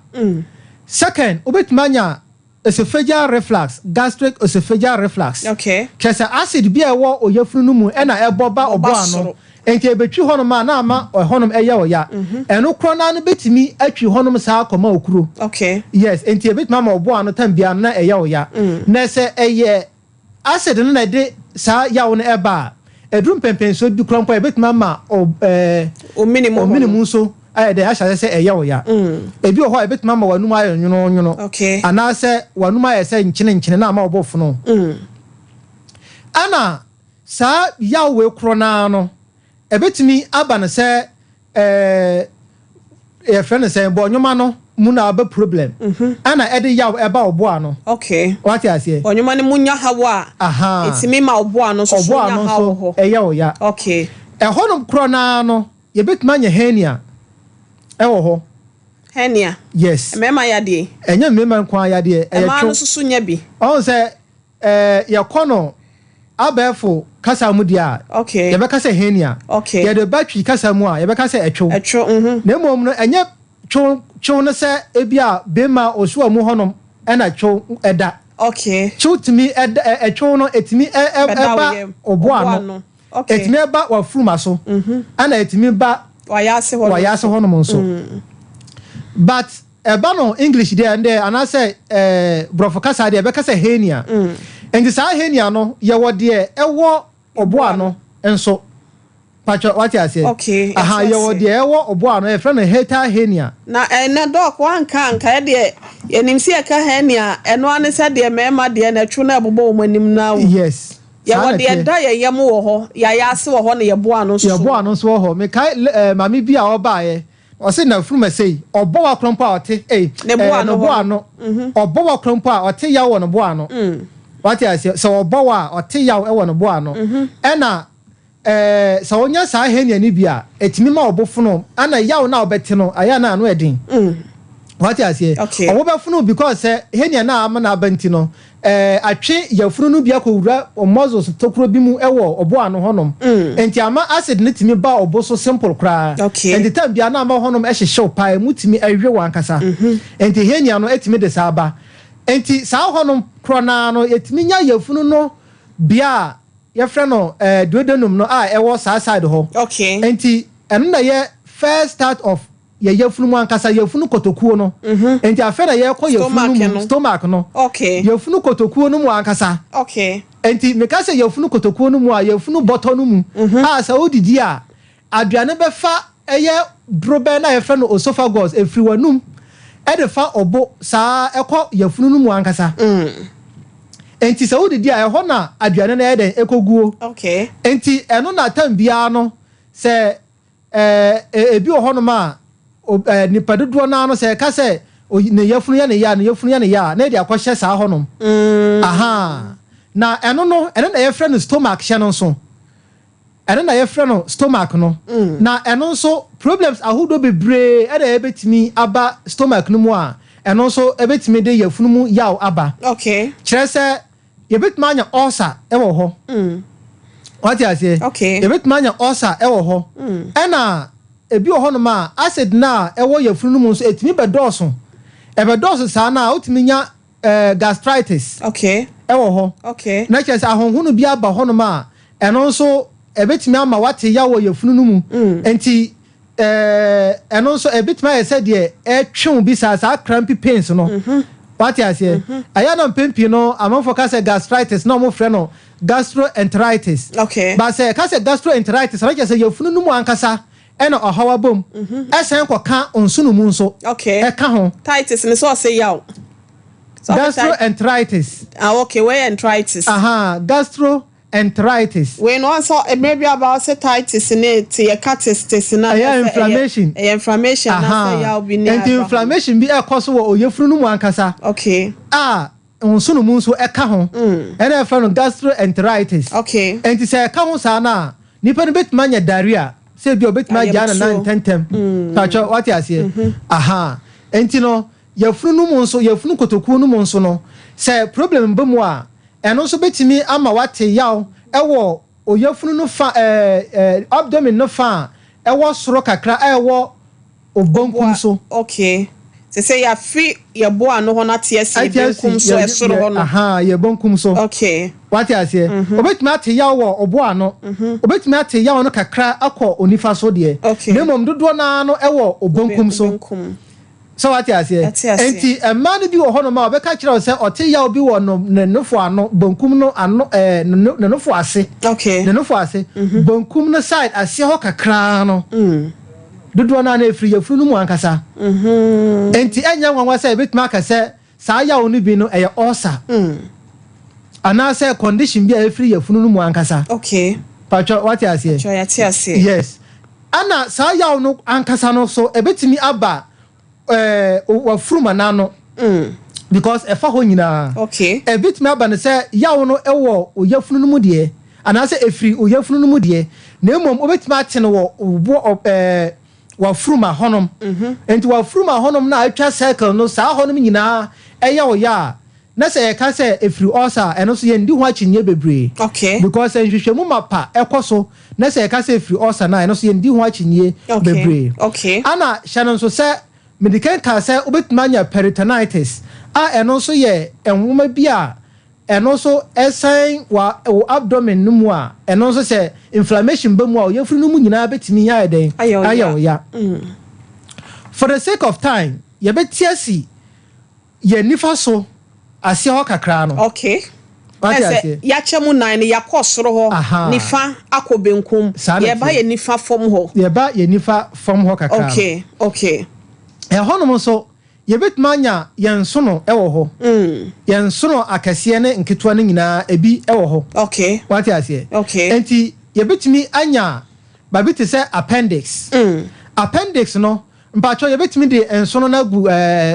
Second, wobɛtumi anya esophageal reflux, gastric esophageal reflux. Kyerɛ sɛ acid bi a ɛwɔ oyafunu no mu ɛna ɛbɔ ba ɔbɔ ano. Nti ebetwi hɔnom a na ama ɛhɔnom ɛyɛ ɔya. Ɛno korɔ naa no betumi atwi hɔnom saa akɔma okuro. Yes, nti ebetumi ama ɔbɔ ano tam biara no na ɛyɛ ɔya. Na sɛ ɛyɛ acid no na ɛde saa yaw no ɛba a, ɛduru mpɛmpɛnsoɔ bi korɔ mpo a ebetumi ama omini mu nso ayɛ dɛ ahyɛ sɛ ɛyɛ ɔya. Ebi wɔ hɔ a ebetumi ama w'anum ayɛ nwononwono. Anaasɛ w'anum ayɛ sɛ nkyene nkyene na ama ɔbɔ fono. Ɛna saa yaw wei korɔ naa no, ebetumi aba no sɛ yɛfrɛ no sɛ bɔnwoma no mu na aba problem. Ɛna ɛde yaw ɛba ɔboa no. Wate aseɛ. Bɔnwoma no mu nya haw a, etumi ma ɔboa no nso so nya haw wɔ hɔ. Ɛyɛ ɔya. Ɛhɔnom korɔ naa no, yɛbɛtumi anya hernia ɛwɔ hɔ. Hernia. Yes. Mmarima yadeɛ. Ɛnyɛ mmarima nko ara yadeɛ. Ɛyɛ Mmaa no nso so nya bi. Ɔn sɛ yɛkɔ no abɛɛfo kasa mu deɛ a, yɛbɛka sɛ hernia. Yɛde ba Twi kasa mu a, yɛbɛka sɛ ɛtwew. Ɛtwew. Na mmom no, ɛnyɛ twew twew no sɛ ebi a bɛrima osuo mu hɔnom ɛna twew ɛda. Okay. Kyew tumi ɛda ɛ ɛtwew no ɛtumi ɛ ɛ Bɛda wo ɛba yam. ɔbo Ɔbo ano. ano. Okay. Ɛtumi ɛba w'afuruma so. Ɛna ɛtumi ba W'ayaase hɔ nom w'ayaase nso. hɔ nom nso. But ɛba no English deɛ ɛndɛ anaasɛ ɛɛ borɔfo kasa deɛ ɛbɛka sɛ hernia. Nti saa hernia no yɛwɔ deɛ ɛwɔ ɔbo ano nso. Patwɔ wate aseɛ? Okay, Aha yɛte yɛwɔ aseɛ. deɛ ɛwɔ ɔbo ano yɛfrɛ no hiatal hernia. Na ɛnɛ dɔk wanka anka ɛdeɛ yɛnim sɛ yɛka hernia a ɛno ara ne sɛ deɛ mmarima deɛ no ɛtwo no a ɛbobɔ wɔn anim no ara o. Yes, saa Yɛwɔ na deɛ ɛteɛ. ɛda yɛn yam wɔ hɔ, yɛayɛ ase wɔ hɔ na yɛbo ano nso so Yɛbo wɔ ano hɔ. nso wɔ hɔ. Mekae l eh, maame bi a ɔbaeɛ, ɔse n'afurum ɛsei, ɔbɔ wa korɔ mpo a ɔte, ei, Ne bo eh, ano ne bo hɔ no. ano. Ɔbɔ wa korɔ mpo a ɔte yaw wɔ ne bo ano. Wate aseɛ? Sɛ ɔbɔ wa a, ɔte yaw wɔ ne bo ano. Ɛna eh, sɛ wonya saa hernia no bi a, ɛtumi ma wo bo fono, ɛna yaw no a wobɛte no, ɛyɛ a na ano yɛ den. Wate aseɛ? Okay. Ɔbo bɛfono because sɛ hernia no a ama no aba nti no, eh, atwe yafunu no bi akɔwura muscles tokuro bi mu wɔ ɔbo ano hɔnom. Nti ama acid no tumi ba ɔbo so simple koraa. Okay. Nti time biara na ama hɔnom hyehyew paa, emu tumi we wo ankasa. Nti hernia no tumi de saa ba. Nti saa hɔnom korɔ no ara no, yɛtumi nya yafunu no bea a yɛfrɛ no eh, duodenum no a ɛwɔ saa side hɔ. Okay. Nti ɛno na ɛyɛ first start of yɛ yafunu mu ankasa, yafunu kotokuo no. Nti afei na yɛrekɔ yafunu Stomach no mu, no. stomach no. Okay. Yafunu kotokuo no mu ankasa. Okay. Nti meka sɛ yafunu kotokuo no mu a, yafunu bɔtɔ no mu a sɛ wodidi a, aduane bɛfa ɛyɛ dorobɛn no a yɛfrɛ no osophagus, ɛfiri w'anum ɛde fa ɔbo saa ɛkɔ yafunu no mu ankasa. Nti sɛ wodidi a, ɛhɔ na aduane no ɛyɛ dɛn ɛkɔguo. Okay. Nti ɛno na tam biara no sɛ ɛɛ ebi wɔ hɔnom a ɛɛ nipa dodoɔ naa no sɛ ɛka sɛ ne yafunu yɛ ne ya, ne yafunu yɛ ne ya a, na yɛde akɔhyɛ saa hɔnom. Aha. Na ɛno no, ɛno na yɛfrɛ no stomach hyɛ no nso. Ɛno na yɛfrɛ no stomach no. Na ɛno nso problems ahodoɔ bebree ɛna ɛbɛtumi aba stomach no mu a ɛno nso ɛbɛtumi de yafunu mu yaw aba. Okay. Kyerɛ sɛ yɛbɛtumi anya ulcer ɛwɔ hɔ. Wate aseɛ? Okay. Yɛbɛtumi anya ulcer ɛwɔ hɔ. Ɛna ebi wɔ hɔnom a acid na ɛwɔ yafunu no mu nso ɛtumi bɛdɔɔso. Ɛbɛdɔɔso saa na wotumi nya gastritis Okay. ɛwɔ hɔ. Okay. Na kyerɛ sɛ ahonhono bi aba hɔnom a ɛno nso ɛbɛtumi ama wate yaw wɔ yafunu no mu. Nti ɛno nso ɛbɛtumi ayɛ sɛ deɛ ɛtwew bi saa saa crampy pains no. Wate aseɛ? Ɛyɛ na mpɛn pii no amanfoɔ ka sɛ gastritis na wɔn frɛ no gastroenteritis. Okay. Ba sɛ ɛka sɛ gastroenteritis a, na kyerɛ sɛ yafunu no mu ankasa ɛna ɔhaw abom. Ɛsan kɔka nsono mu nso. Okay. Ɛka ho. Titis ne sɛ ɔsɛ yaw. Gastroenteritis. Ah, okay, wei enteritis. Aha, gastroenteritis. Wei no ɔnsɛ mmerɛ bi aba ɔsɛ titis ne te yɛka tis tis na ɛyɛ inflammation. Ɛyɛ inflammation na sɛ yaw bi ne aba. Nti inflammation bi ɛkɔ so wɔ oyafunu no mu ankasa. Okay. A nsono mu nso ɛka ho. Ɛna ɛfrɛ no gastroenteritis. Okay. Nti sɛ ɛka ho saa na nipa no bɛtumi anya diarrhea sɛ ebi a obɛtumi agyaa ne nan ntɛntɛm. Patwɛ wate aseɛ. Aha. Nti no yafunu no mu nso, yafunu kotokuo no mu nso no, sɛ problem ba mu a, ɛno nso bɛtumi ama wate yaw ɛwɔ oyafunu no fa abdomen no fa a ɛwɔ soro kakra a ɛwɔ obonkum so. Okay. Sɛ sɛ yɛafiri yɛbo ano hɔ no ate asi benkum so ɛsoro hɔ no. Aha, yɛ bonkum so. Okay. Wate aseɛ? Obɛtumi ate yaw wɔ ɔbo ano. Obɛtumi ate yaw no kakra akɔ onifa so deɛ. Okay. Na mmom dodoɔ naa no ɛwɔ obonkum so. Benkum. Sɛ wate aseɛ? Ate aseɛ. Nti mmaa no bi wɔ hɔnom a ɔbɛka kyerɛ wo sɛ ɔte yaw bi wɔ no ne nofo ano, bonkum no ano ne nofo ase. Okay. Ne nofo ase. Bonkum no side aseɛ hɔ kakraa no. Dodoɔ no a na ɛfiri yafunu no mu ankasa. Nti ɛnyɛ nwanwa sɛ ebɛtumi aka sɛ saa yaw no bi no ɛyɛ ulcer. Anaasɛ condition bi a ɛfiri yafunu no mu ankasa. Okay. Patwɛ wate aseɛ? Patwɛ yɛate aseɛ. Yes. Ɛna saa yaw no ankasa no so ebɛtumi aba wafuruma n'ano. Because ɛfa hɔ nyinaa. Okay. Ebɛtumi aba no sɛ yaw no ɛwɔ oyafunu no mu deɛ anaasɛ ɛfiri oyafunu no mu deɛ na mmom wobɛtumi ate no wɔ wafuruma hɔnom. Nti wafuruma hɔnom na atwa circle no saa hɔnom nyinaa ɛyɛ wo ya a na sɛ yɛka sɛ ɛfiri ulcer a ɛno nso yɛndi ho akyinnye bebree. Okay. Because nhwehwɛmu ma pa ɛkɔ so na sɛ yɛka sɛ ɛfiri ulcer na ɛno nso yɛndi ho akyinnye bebree. Okay. Ana hyɛ no nso sɛ mede kan kaa sɛ wobɛtumi anya peritonitis. A ɛno nso yɛ nwoma bi a ɛno nso ɛsan wa wo abdomen no mu a, ɛno nso sɛ inflammation ba mu a, ɔyɛfunu no mu nyinaa bɛtumi ayɛ dɛn? Ayɛ wo ya. For the sake of time, yɛbɛti asi yɛn nifa so aseɛ hɔ kakra no. Wate Ɛsɛ aseɛ? Yɛakyɛ mu nan no, yɛakɔ soro hɔ nifa akɔ benkum. Saa na Yɛba teɛ. Yɛ nifa fam hɔ. Yɛba yɛn nifa fam hɔ kakra no. Ɛhɔnom nso, yɛbɛtumi anya yɛn nsono wɔ hɔ. Yɛn nsono akɛseɛ ne nketewa no nyinaa, ebi wɔ hɔ. Wate aseɛ? Okay. Nti yɛbɛtumi anya baabi te sɛ appendix. Appendix no, mpatwɔ, yɛbɛtumi de nsono no agu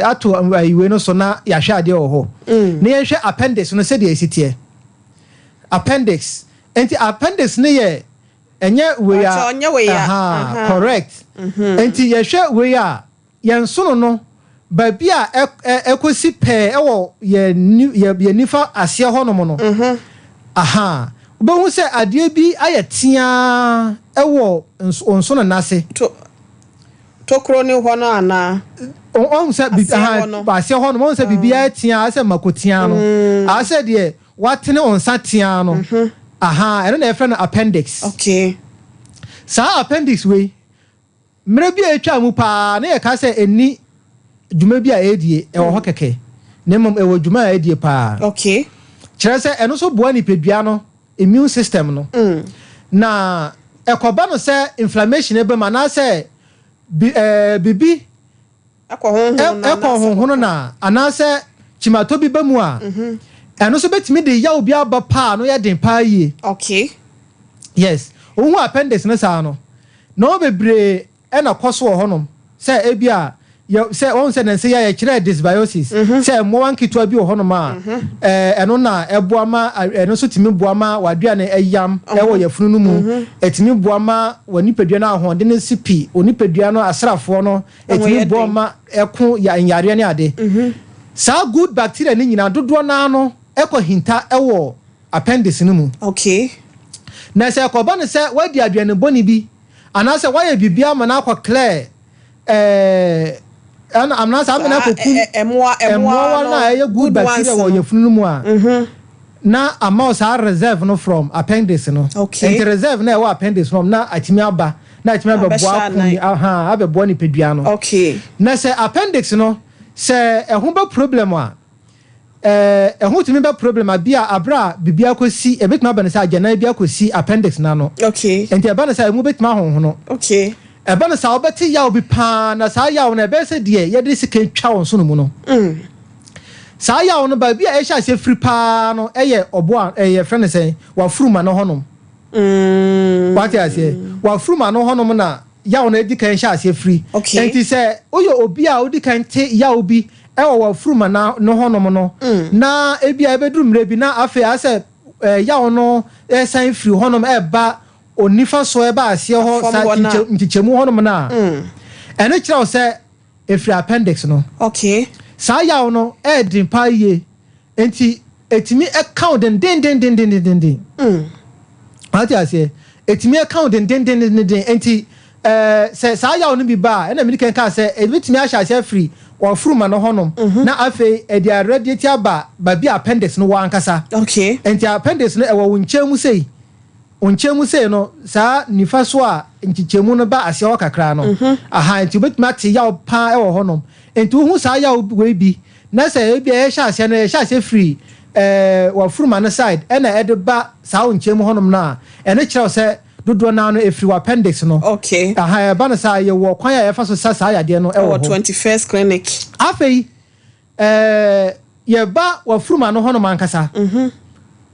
ato ayiwe no so na yɛahwɛ adeɛ wɔ hɔ. Na yɛnhwɛ appendix no sɛdeɛ ɛsi teɛ. Appendix. Nti appendix no yɛ ɛnyɛ wei a. Mpakyɛ, ɔnyɛ wei a. Correct. Nti yɛhwɛ wei a, yɛn nsono no, baabi a ɛkɔsi pɛɛ ɛwɔ yɛn ni yɛ nifa aseɛ hɔnom no. Aha. Wobɛhu sɛ adeɛ bi ayɛ teaa ɛwɔ nsono n'ase. To tokuro ne hɔ no anaa? Ɔhu sɛ Aseɛ hɔ no. Aseɛ hɔ no, ɔhu sɛ biribi ayɛ teaa asɛ mako teaa no. Asɛ deɛ watene wɔn nsa teaa no. Aha, ɛno na yɛfrɛ no appendix. Saa appendix wei, mmerɛ bi a atwa mu paa na yɛka sɛ ɛni dwuma bi a ɛredie ɛwɔ hɔ kɛkɛ, na mmom ɛwɔ dwuma a ɛredie paa. Kyerɛ sɛ ɛno nso boa nipadua no immune system no. Na ɛkɔba no sɛ inflammation ɛbɛ mu anaasɛ bibi ɛkɔ honhom no ɛkɔ anaasɛ honhono na anaasɛ kyimatɔ bi ba mu a, ɛno nso bɛtumi de yaw bi aba paa no yɛ den paa yie. Yes, ohun appendix no saa no na wɔn bebree ɛna kɔ so wɔ hɔnom sɛ ebi a yɛ sɛ wɔn sɛ nansi yɛ yɛkyerɛ dysbiosis sɛ mmoawa nketewa bi wɔ hɔnom a ɛno na ɛboa ma ɛno nso tumi boa ma w'aduane ɛyam ɛwɔ yɛfunu no mu, ɛtumi boa ma wɔ nipadua no ahoɔden no si pi, wɔ nipadua no asraafoɔ no ɛho ɛtumi yɛ boa den. Ma ɛko ya nyareɛ ne ade. Saa good bacteria ne nyinaa dodoɔ naa no ɛkɔ hinta ɛwɔ appendix no mu. Na sɛ ɛkɔba no sɛ woadi aduane bɔne bi anaasɛ woayɛ biribi ama no akɔ clear ɛna anaasɛ ama no Saa akɔkum ɛmoa ɛmmoawa ɛmoa no a ɛyɛ good good bacteria ones wɔ no. yɛfunu no mu a, na ama wo saa reserve no from appendix no. Nti reserve na ɛwɔ appendix no na atumi aba na atumi abɛboa Abɛhyɛ ako anan. Aha, abɛboa nipadua no. Na sɛ appendix no sɛ ɛho bɛ problem a, ɛho tumi bɛ problem a bi a abere a biribi akɔsi, ebɛtumi aba no sɛ agyanan bi akɔsi appendix n'ano. Nti ɛba no sɛ emu bɛtumi ahonhono. Ɛba no sɛ wobɛte yaw bi paa, na saa yaw no ɛbɛyɛ sɛ deɛ yɛde sika twa wɔn so no mu no. Saa yaw no, baabi a ɛhyɛ aseɛ firi paa no ɛyɛ ɔbo a ɛyɛ frɛ no sɛn, wafuruma no hɔnom. Wate aseɛ? Wafuruma no hɔnom na yaw no edi kan hyɛ aseɛ firi. Nti sɛ woyɛ obi a wodi kan te yaw bi ɛwɔ wafuruma na no hɔnom no, na ebi a ɛbɛduru mmerɛ bi na afei asɛ yaw no ɛsan firi hɔnom ɛba onifa so ɛba aseɛ hɔ Fam saa hɔ na. nkyekyɛmu hɔnom no a, ɛno kyerɛ wo sɛ ɛfiri appendix no. Saa yaw no ɛɛden paa yie, nti ɛtumi ɛka wo dendendendendendenden. Wate aseɛ? Ɛtumi ɛka wo dendendendenden. Nti sɛ saa yaw no bi ba a, ɛna mede kan kaa sɛ ɛbɛtumi ahyɛ aseɛ afiri wafuruma no hɔnom na afei ɛde aradiate aba baabi a appendix no wɔ ankasa. Nti appendix no ɛwɔ wo nkyɛn mu sei, wo nkyɛn mu sei no, saa nifa so a nkyekyɛmu no ba aseɛ hɔ kakra no. Aha, nti wobɛtumi ate yaw paa ɛwɔ hɔnom. Nti wohu saa yaw wei bi na sɛ ebi a yɛhyɛ aseɛ no, yɛhyɛ aseɛ firi wafuruma no side ɛna ɛde ba saa wo nkyɛn mu hɔnom no a, ɛno kyerɛ wo sɛ dodoɔ naa no ɛfiri wɔ appendix no. Aha, ɛba no saa, yɛwɔ kwan a yɛfa so sa saa yadeɛ no ɛwɔ ɛwɔ hɔ. 21st Clinic. Afei yɛba wafuruma no hɔnom ankasa.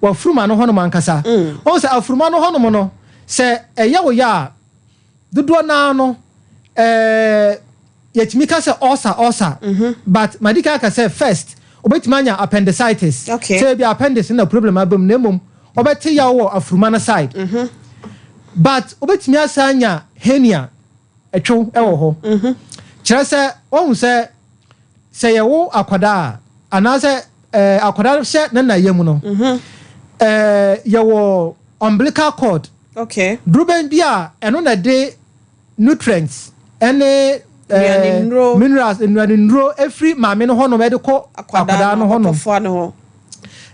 Wafuruma no hɔnom ankasa, ɔn sɛ afuruma no hɔnom no, sɛ ɛyɛ wo yɛ a, dodoɔ naa no yɛtumi ka sɛ ulcer, ulcer, but madi kan aka sɛ first wobɛtumi anya appendicitis. Sɛ ebi appendix no na problem aba mu, na mmom wɔbɛte yaw wɔ afuruma no side, but wobɛtumi asa anya hernia ɛtwew ɛwɔ hɔ. Kyerɛ sɛ wɔhu sɛ yɛwo akwadaa a, anaasɛ akwadaa hyɛ ne na yam no, yɛwɔ umbilical cord. Durubɛn bi a ɛno na de nutrients ɛne Nnuanennuro. Minerals, nnuanennuro efiri maame no hɔnom ɛde kɔ akwadaa no hɔnom. Akɔtɔfoa no hɔ.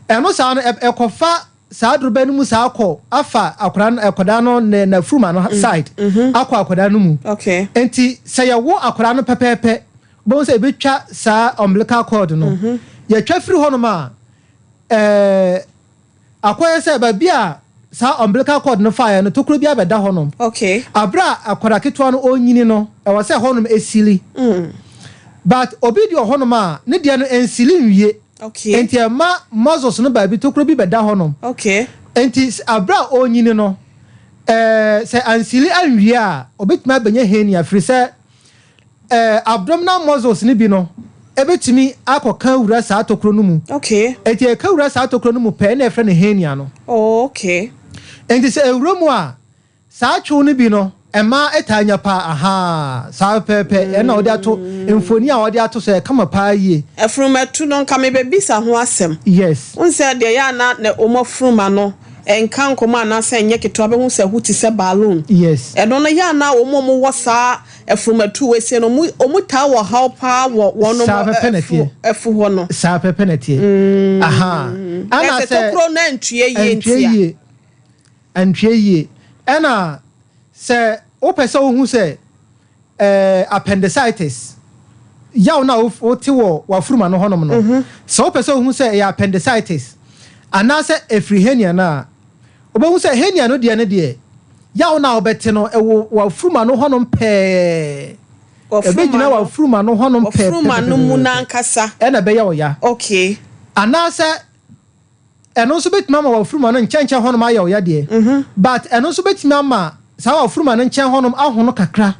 Ɛno saa no, ɛkɔfa saa adurobɛ no mu saa kɔ afa akwadaa no, akwadaa no ne n'afuruma no side akɔ akwadaa no mu. Nti sɛ yɛwo akwadaa no pɛpɛɛpɛ, bɛhu sɛ ebɛtwa saa umbilical cord no. Yɛtwa firi hɔnom a, akɔyɛ sɛ baabi a saa umbilical cord no faeɛ no, tokuro bi abɛda hɔnom. Abere a akwadaa ketewa no ɔnyini no, ɛwɔ sɛ hɔnom eseal. But obi di wɔ hɔnom a ne deɛ no nseal nwie. Nti ɛma muscles no baabi tokuro bi bɛda hɔnom. Nti abere a ɔnyini no, sɛ anseal anwie a, obetumi abɛnya hernia, firi sɛ abdominal muscles no bi no ebetumi akɔka wura saa tokuro no mu. Nti ɛka wura saa tokuro no mu pɛɛ na ɛfrɛ no hernia no. Nti sɛ ewura mu a, saa twew no bi no, ɛma ɛtaa nya paa aha saa pɛpɛ. Ɛna ɔde ato mfoni a ɔde ato so, ɛkama paa yie. Afurumatu no, nka mebɛbisa ho asɛm. N sɛ deɛ yɛ ana na wɔn afuruma no nka nkɔmɔ anaasɛ nyɛ ketewa, bɛhu sɛ ɛho te sɛ balloon. Ɛno no, yɛ ana wɔn a wɔwɔ saa afurumatu wɔ no, wɔn taa wɔ haw paa wɔ wɔn Saa pɛpɛ na ɛteɛ. Afu hɔ no. Saa pɛpɛ na ɛteɛ aha. Ɛna sɛ tokuro no ntue yie. Ntue ntia yie, ntue yie. Ɛna sɛ wopɛ sɛ wohu sɛ appendicitis yaw na wote wɔ wafuruma no hɔnom no, sɛ wopɛ sɛ wohu sɛ ɛyɛ appendicitis anaasɛ ɛfiri hernia no a, wobɛhu sɛ hernia no deɛ no deɛ, yaw no a wobɛte no ɛwɔ wafuruma no hɔnom pɛɛ. Ɛbɛgyina wafuruma no hɔnom pɛɛ. Wafuruma no mu nankasa. Ɛna ɛbɛyɛ wo ya. Anaasɛ ɛno nso bɛtumi ama wafuruma no nkyɛnkyɛn hɔnom ayɛ wo ya deɛ, but ɛno nso bɛtumi ama saa wafuruma no nkyɛn hɔnom ahono kakra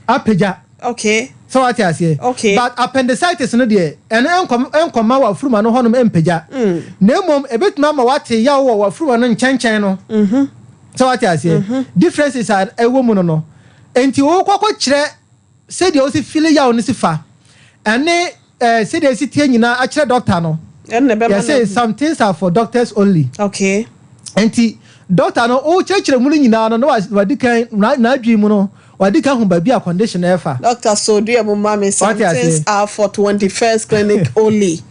apagya. Sɛ wate aseɛ? Okay. But appendicitis no deɛ, ɛno ɛnkɔma wafuruma no hɔnom mpagya, na mmom ɛbɛtumi ama wate yaw wɔ wafuruma no nkyɛnkyɛn no. Sɛ wate aseɛ, differences a ɛwɔ mu no, nti wokɔkɔ kyerɛ sɛdeɛ wosi feel yaw no si fa ɛne sɛdeɛ esi tie nyinaa akyerɛ doctor no. Ɛna ɛbɛma yɛsɛ no. Some things are for doctors only. Nti doctor no wokyerɛkyerɛ mu no nyinaa no na wadi kan n'adwene mu no, wadi kan hu baabi a condition no ɛfa. Dr. Sodua mu ma me some Wate aseɛ? things are for 21st Clinic only.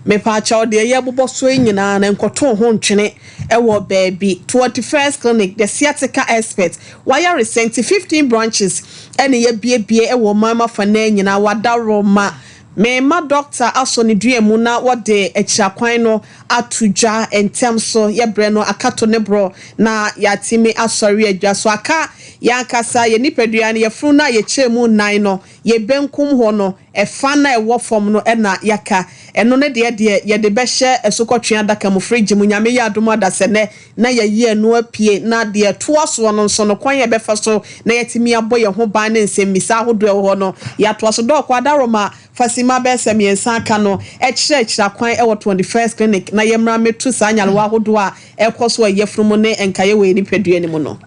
Mepaakyɛw, deɛ yɛbobɔ so yi nyinaa no, nkɔto ho ntwene ɛwɔ baabi. 21st Clinic, the sciatica expert, wayare sɛnti 15 branches ɛne yɛbiebie ɛwɔ ɔman mu afa nan nyinaa. Wadaworo ma mmarima doctor asɔ ne dua mu na wɔde akyira no ato dwa ntɛm so. Yɛbrɛ no akato ne borɔ na yɛatumi asɔre adwa so aka yɛankasa yɛ nipadua no. Yɛfunu no a yɛkyerɛ mu nan no, yɛ benkum hɔ no, ɛfa na ɛwɔ fam no ɛna yɛaka. Ɛno ne deɛ yɛde bɛhyɛ ɛsokɔtwe adaka mu, fridge mu. Nyame yɛ adom adasɛ na yɛyi ɛno apue na deɛ toa soɔ no nso no, kwan yɛ bɛfa so na yɛtumi abɔ yɛn ho ban ne nsɛmmisa ahodoɔ ɛwɔ hɔ no, yɛatoa so. Dɔɔko adaroma fasima bɛyɛ sɛ 3 aka no, ɛkyerɛkyerɛ kwan ɛwɔ 21st Clinic na yɛmmra mmɛtu saa nyarewa ahodoɔ a ɛkɔ so a yɛfunu mu ne nkaeɛ wɔ yɛn nipadua no mu no.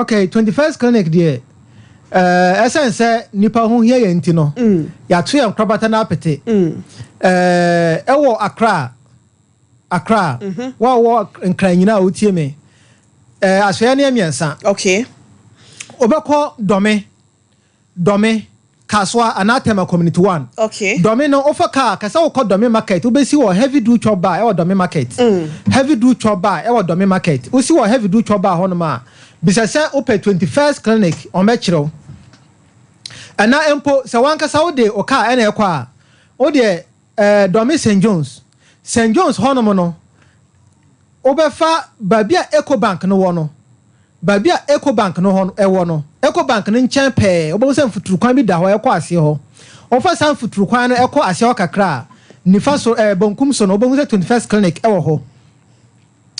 Okay, 21st Clinic deɛ, ɛsɛn sɛ nipa ho hia yɛn nti no, yɛato yɛn nkorabata no apete. Ɛwɔ Accra. Accra, wa wɔ Nkran nyinaa a wotie me, asoɛ ne 3. Wobɛkɔ Dɔme, Dɔme, Kasoa anaa Tema Community 1. Dɔme no, wofa kaa kɛsɛ wokɔ Dɔme Market, wobɛsi wɔ Heavy Do Chop Bar ɛwɔ Dɔme Market. Heavy Do Chop Bar ɛwɔ Dɔme Market. Wosi wɔ Heavy Do Chop Bar hɔnom a, bisa sɛ wopɛ 21st Clinic, ɔmɛkyerɛw. Ɛna mpo sɛ wankasa wode wo kaa ɛna ɛkɔ a, wodeɛ Dɔme St John's, St John's hɔnom no, wobɛfa baabi a Ecobank no wɔ no, baabi a Ecobank no hɔ ɛwɔ no, Ecobank no nkyɛn pɛɛ, wobɛhu sɛ mfuturukwan bi da hɔ ɛkɔ aseɛ hɔ. Wofa saa mfuturukwan no ɛkɔ aseɛ hɔ kakra a, nifa so, bonkum so no, wobɛhu sɛ 21st Clinic ɛwɔ hɔ.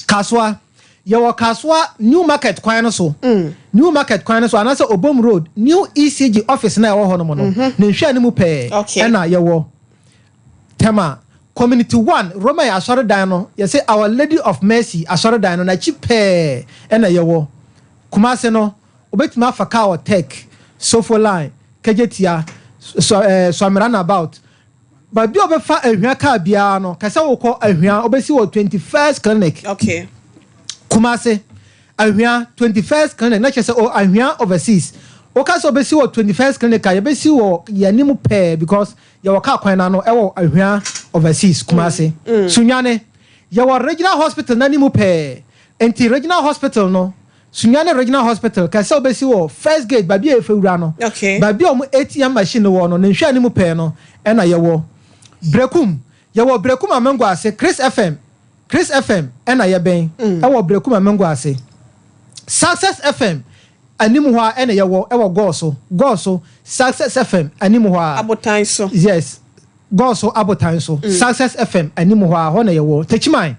Kasoa, yɛwɔ Kasoa New Market kwan no so, New Market kwan no so anaasɛ Obom Road, new ECG office na ɛwɔ hɔ nom no ne nhwɛ no mu pɛɛ. Ɛna yɛwɔ Tema Community 1, Roman asɔredan no, yɛsɛ Our Lady of Mercy asɔredan no n'akyi pɛɛ ɛna yɛwɔ. Kumase no, wobɛtumi afa kaa wɔ Tech, Sofo Line, Kejetia, so, Suame Roundabout, baabi a wobɛfa Ahwia kaa biara no, kɛsɛ wokɔ Ahwia, wobɛsi wɔ 21st Clinic. Kumase, Ahwia, 21st Clinic na kyerɛ sɛ o Ahwia Overseas. Woka sɛ wobɛsi wɔ 21st Clinic a, yɛbɛsi wɔ yɛn anim pɛɛ because yɛwɔ kaa kwan no ano ɛwɔ Ahwea Overseas, Kumasi. Sunyani, yɛwɔ Regional Hospital no anim pɛɛ. Nti Regional Hospital no, Sunyani Regional Hospital, kɛ sɛ wobɛsi wɔ first gate, baabi a yɛfɛ wura no, baabi a wɔn ATM machine no wɔ no, ne nhwɛ anim pɛɛ no ɛna yɛwɔ. Brekum, yɛwɔ Brekum Amango ase, Chris FM, Chris FM ɛna yɛbɛn ɛwɔ Brekum Amango ase. Success FM anim hɔ a ɛna yɛwɔ ɛwɔ Gɔɔso, Gɔɔso Success FM anim hɔ a. Abotan so. Yes, Gɔɔso abotan so. Success FM anim hɔ a, hɔ na yɛwɔ. Techiman,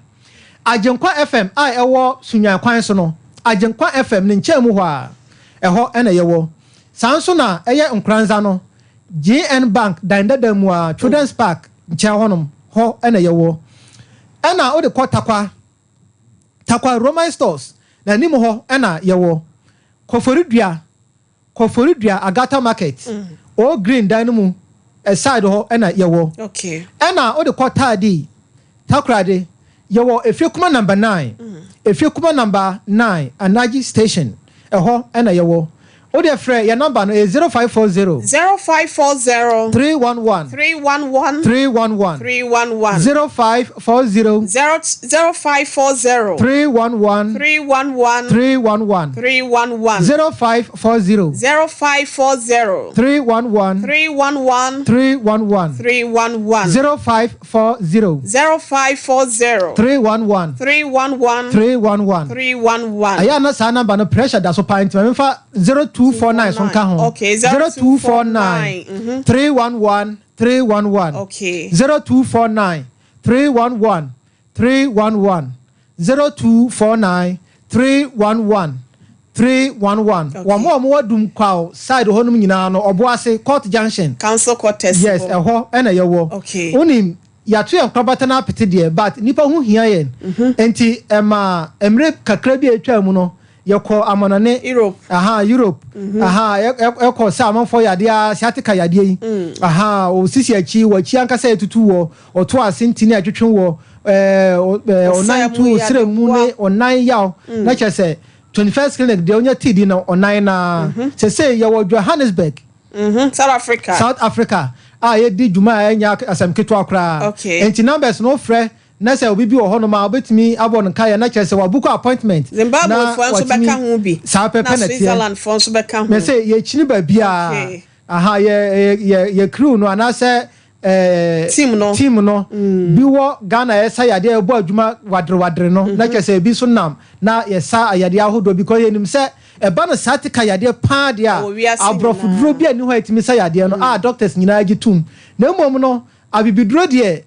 Agyenkwa FM a ɛwɔ Sunyan kwan so no, Agyenkwa FM ne nkyɛn mu hɔ a, ɛhɔ ɛna yɛwɔ. Saa nso na ɛyɛ Nkoranza no, GN Bank dan dada mu a, Children's Park nkyɛn hɔnom hɔ ɛna yɛwɔ. Ɛna wode kɔ Takwa, Takwa Roman Stores na anim hɔ ɛna yɛwɔ. Koforidua, Koforidua Agata Market, Old Green dan no mu side hɔ ɛna yɛwɔ. Ɛna wode kɔ Taadi, Takoradi, yɛwɔ Efiekuma number 9, Efiekuma number 9, Anaji Station, ɛhɔ ɛna yɛwɔ. Wode frɛ yɛ number no ɛyɛ 0540 0540 311 311 311 311 0540 0 0540 311 311 311 311 0540 0540 311 311 311 311 0540 0540 311 311 311. 311. Ɛyɛ ana saa number no pressure da so paa, nti ma memfa 0249 so nka ho. Okay, 0249 311 311. 0249 311 311, 0249 311 311. Wɔn a wɔwɔ Dunkwaw side hɔnom nyinaa no, Ɔboase Court Junction. Council quarters. Yes, ɛhɔ ɛna yɛwɔ. Wonim, yɛato yɛn nkorabata no apete deɛ, but nipa ho hia yɛn, nti ɛma mmerɛ kakra bi a atwa mu no, yɛkɔ amanɔne. Europe. Aha, Europe aha, ɛkɔ sɛ amanfoɔ yadeɛ a sciatica yadeɛ yi aha, osisi akyi, wɔakyi ankasa etutu wɔ ɔto ase, ntini atwitwe wɔ ɛɛ ɔnan tu osere mu ne ɔnan yaw, na kyerɛ sɛ 21st Clinic deɛ, onye tii di na ɔnan na sese yɛwɔ Johannesburg. South Africa. South Africa a yɛdi dwuma a ɛnyɛ asɛm ketewa koraa. Nti numbers no, frɛ na sɛ obi bi wɔ hɔnom a, wobɛtumi abɔ no nkaeɛ na kyerɛ sɛ wabook appointment. Zimbabwe foɔ nso bɛka ho bi. Saa pɛpɛ na na teɛ. Switzerland foɔ nso bɛka ho. Mɛ sɛ yɛkyini baabiaa. Aha, yɛ crew no anaasɛ Team no. Team no bi wɔ Ghana, yɛsa yadeɛ, yɛbɔ adwuma wadere wadere no, na kyerɛ sɛ ebi nso nam na yɛsa ayadeɛ ahodoɔ bi kɔ. Yɛnim sɛ ɛba no saa tika yadeɛ paa deɛ Ɛwɔ wiase a, aborɔfo duro bi a ni hɔ a yɛtumi sa yadeɛ no a doctors nyinaa gye tom, na mmom no abibiduro deɛ,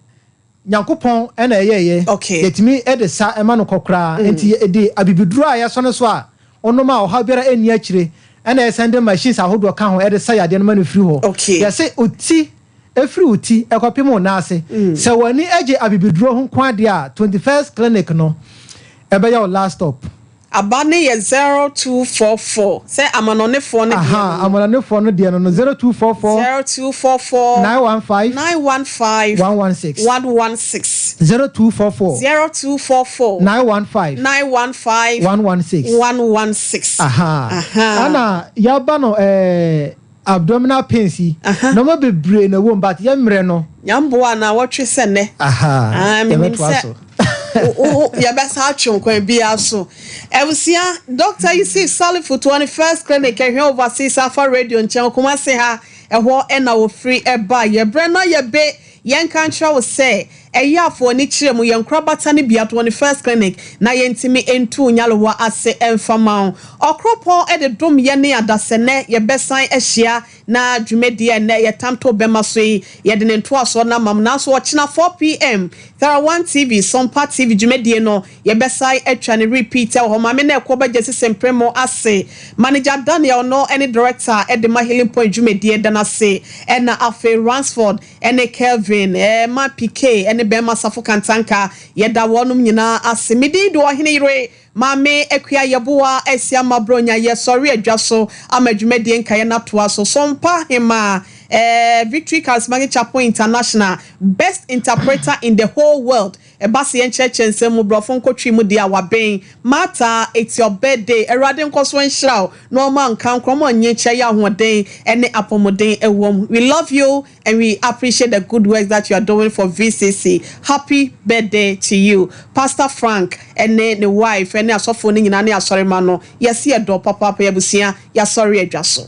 Nyankopɔn ɛna ɛyɛyɛ. Yɛtumi ɛde sa ɛma no kɔ koraa, nti yɛde abibiduro a yɛsɔ no so a ɔnom a ɔhaw biara ɛnni akyire, ɛna yɛsɛn de machines ahodoɔ ka ho ɛde sa yadeɛ no ma no firi hɔ. Yɛsɛ oti efiri wo ti ɛkɔpem wo nan ase, sɛ w'ani agye abibiduro ho nko adeɛ a, 21st Clinic no ɛbɛyɛ wo last stop. Aba ne yɛ 0244 sɛ amanɔnefoɔ no deɛ Aha. No. Amanɔnefoɔ no deɛ no 0244 0244 915 915 116. 116. 0244 0244 915 915 116. 116. Aha. Aha. Ana yaba no abdominal pains yi, nneɛma bebree na ɛwɔ mu, but yɛ mmerɛ no. Nyamboa na wɔtwe sɛ nnɛ. Aha. Ah, menim yɛbɛtoa sɛ so. Yɛbɛsa atwe nkwan biara so. Abusua, Dr Yusuf Salifu, 21st Clinic, ɛhwɛ Overseas Afa Radio nkyɛn, Kumase ha, ɛhɔ ɛna wɔfiri ɛba. Yɛbrɛ na yɛbe yɛnka nkyerɛ wo sɛ ɛyɛ afɔ ani kyerɛ mu yɛn nkorabata no bia 21st Clinic na yɛntumi ntu nyalewa ase ɛmfa ma wo. Ɔkoropɔn ɛde dom yɛ ne adasɛnɛ, yɛbɛsan ahyia na dwumadie a ɛnɛ yɛtam to bɛma so yi, yɛde ne ntoasoɔ no amam. Nanso ɔkyena 4 p.m., Thera TV, Sɔmpa TV dwumadie no, yɛbɛsan atwa ne repeat ɛwɔ hɔ. Maame na ɛkɔ bɛgye sisi mpere ase, Manager Daniel no ne director ɛde ma Healing Point dwumadie da n'ase, ɛna afei Ransford ɛne Kelvin, ɛma PK ɛne bɛrima Safo Kantanka, yɛda wɔnom nyinaa ase. Medin de Ɔhene Yere Maame Akua Yɛboa Asia Mabronya. Yɛsɔre adwa so ama dwumadie nkaeɛ no atoa so. Sɔmpa Hema, Victory Charismatic Chapel International, best interpreter in the whole world. Ɛba sɛ yɛnkyerɛkyerɛ nsɛm mu borɔfo nkotwi mu deɛ a wabɛn. Martha, it's your birthday. Awurade nkɔ so nhyira wo na ɔma nka nkorɔmɔ nye kyɛ yɛ ahoɔden ne apɔmuden ɛwɔ mu. We love you and we appreciate the good work that you are doing for VCC. Happy birthday to you. Pastor Frank ɛne ne wife ɛne asɔfoɔ no nyinaa ne asɔrema no, yɛsi ɛdɔ papaapa. Yɛabusua, yɛasɔre adwa so.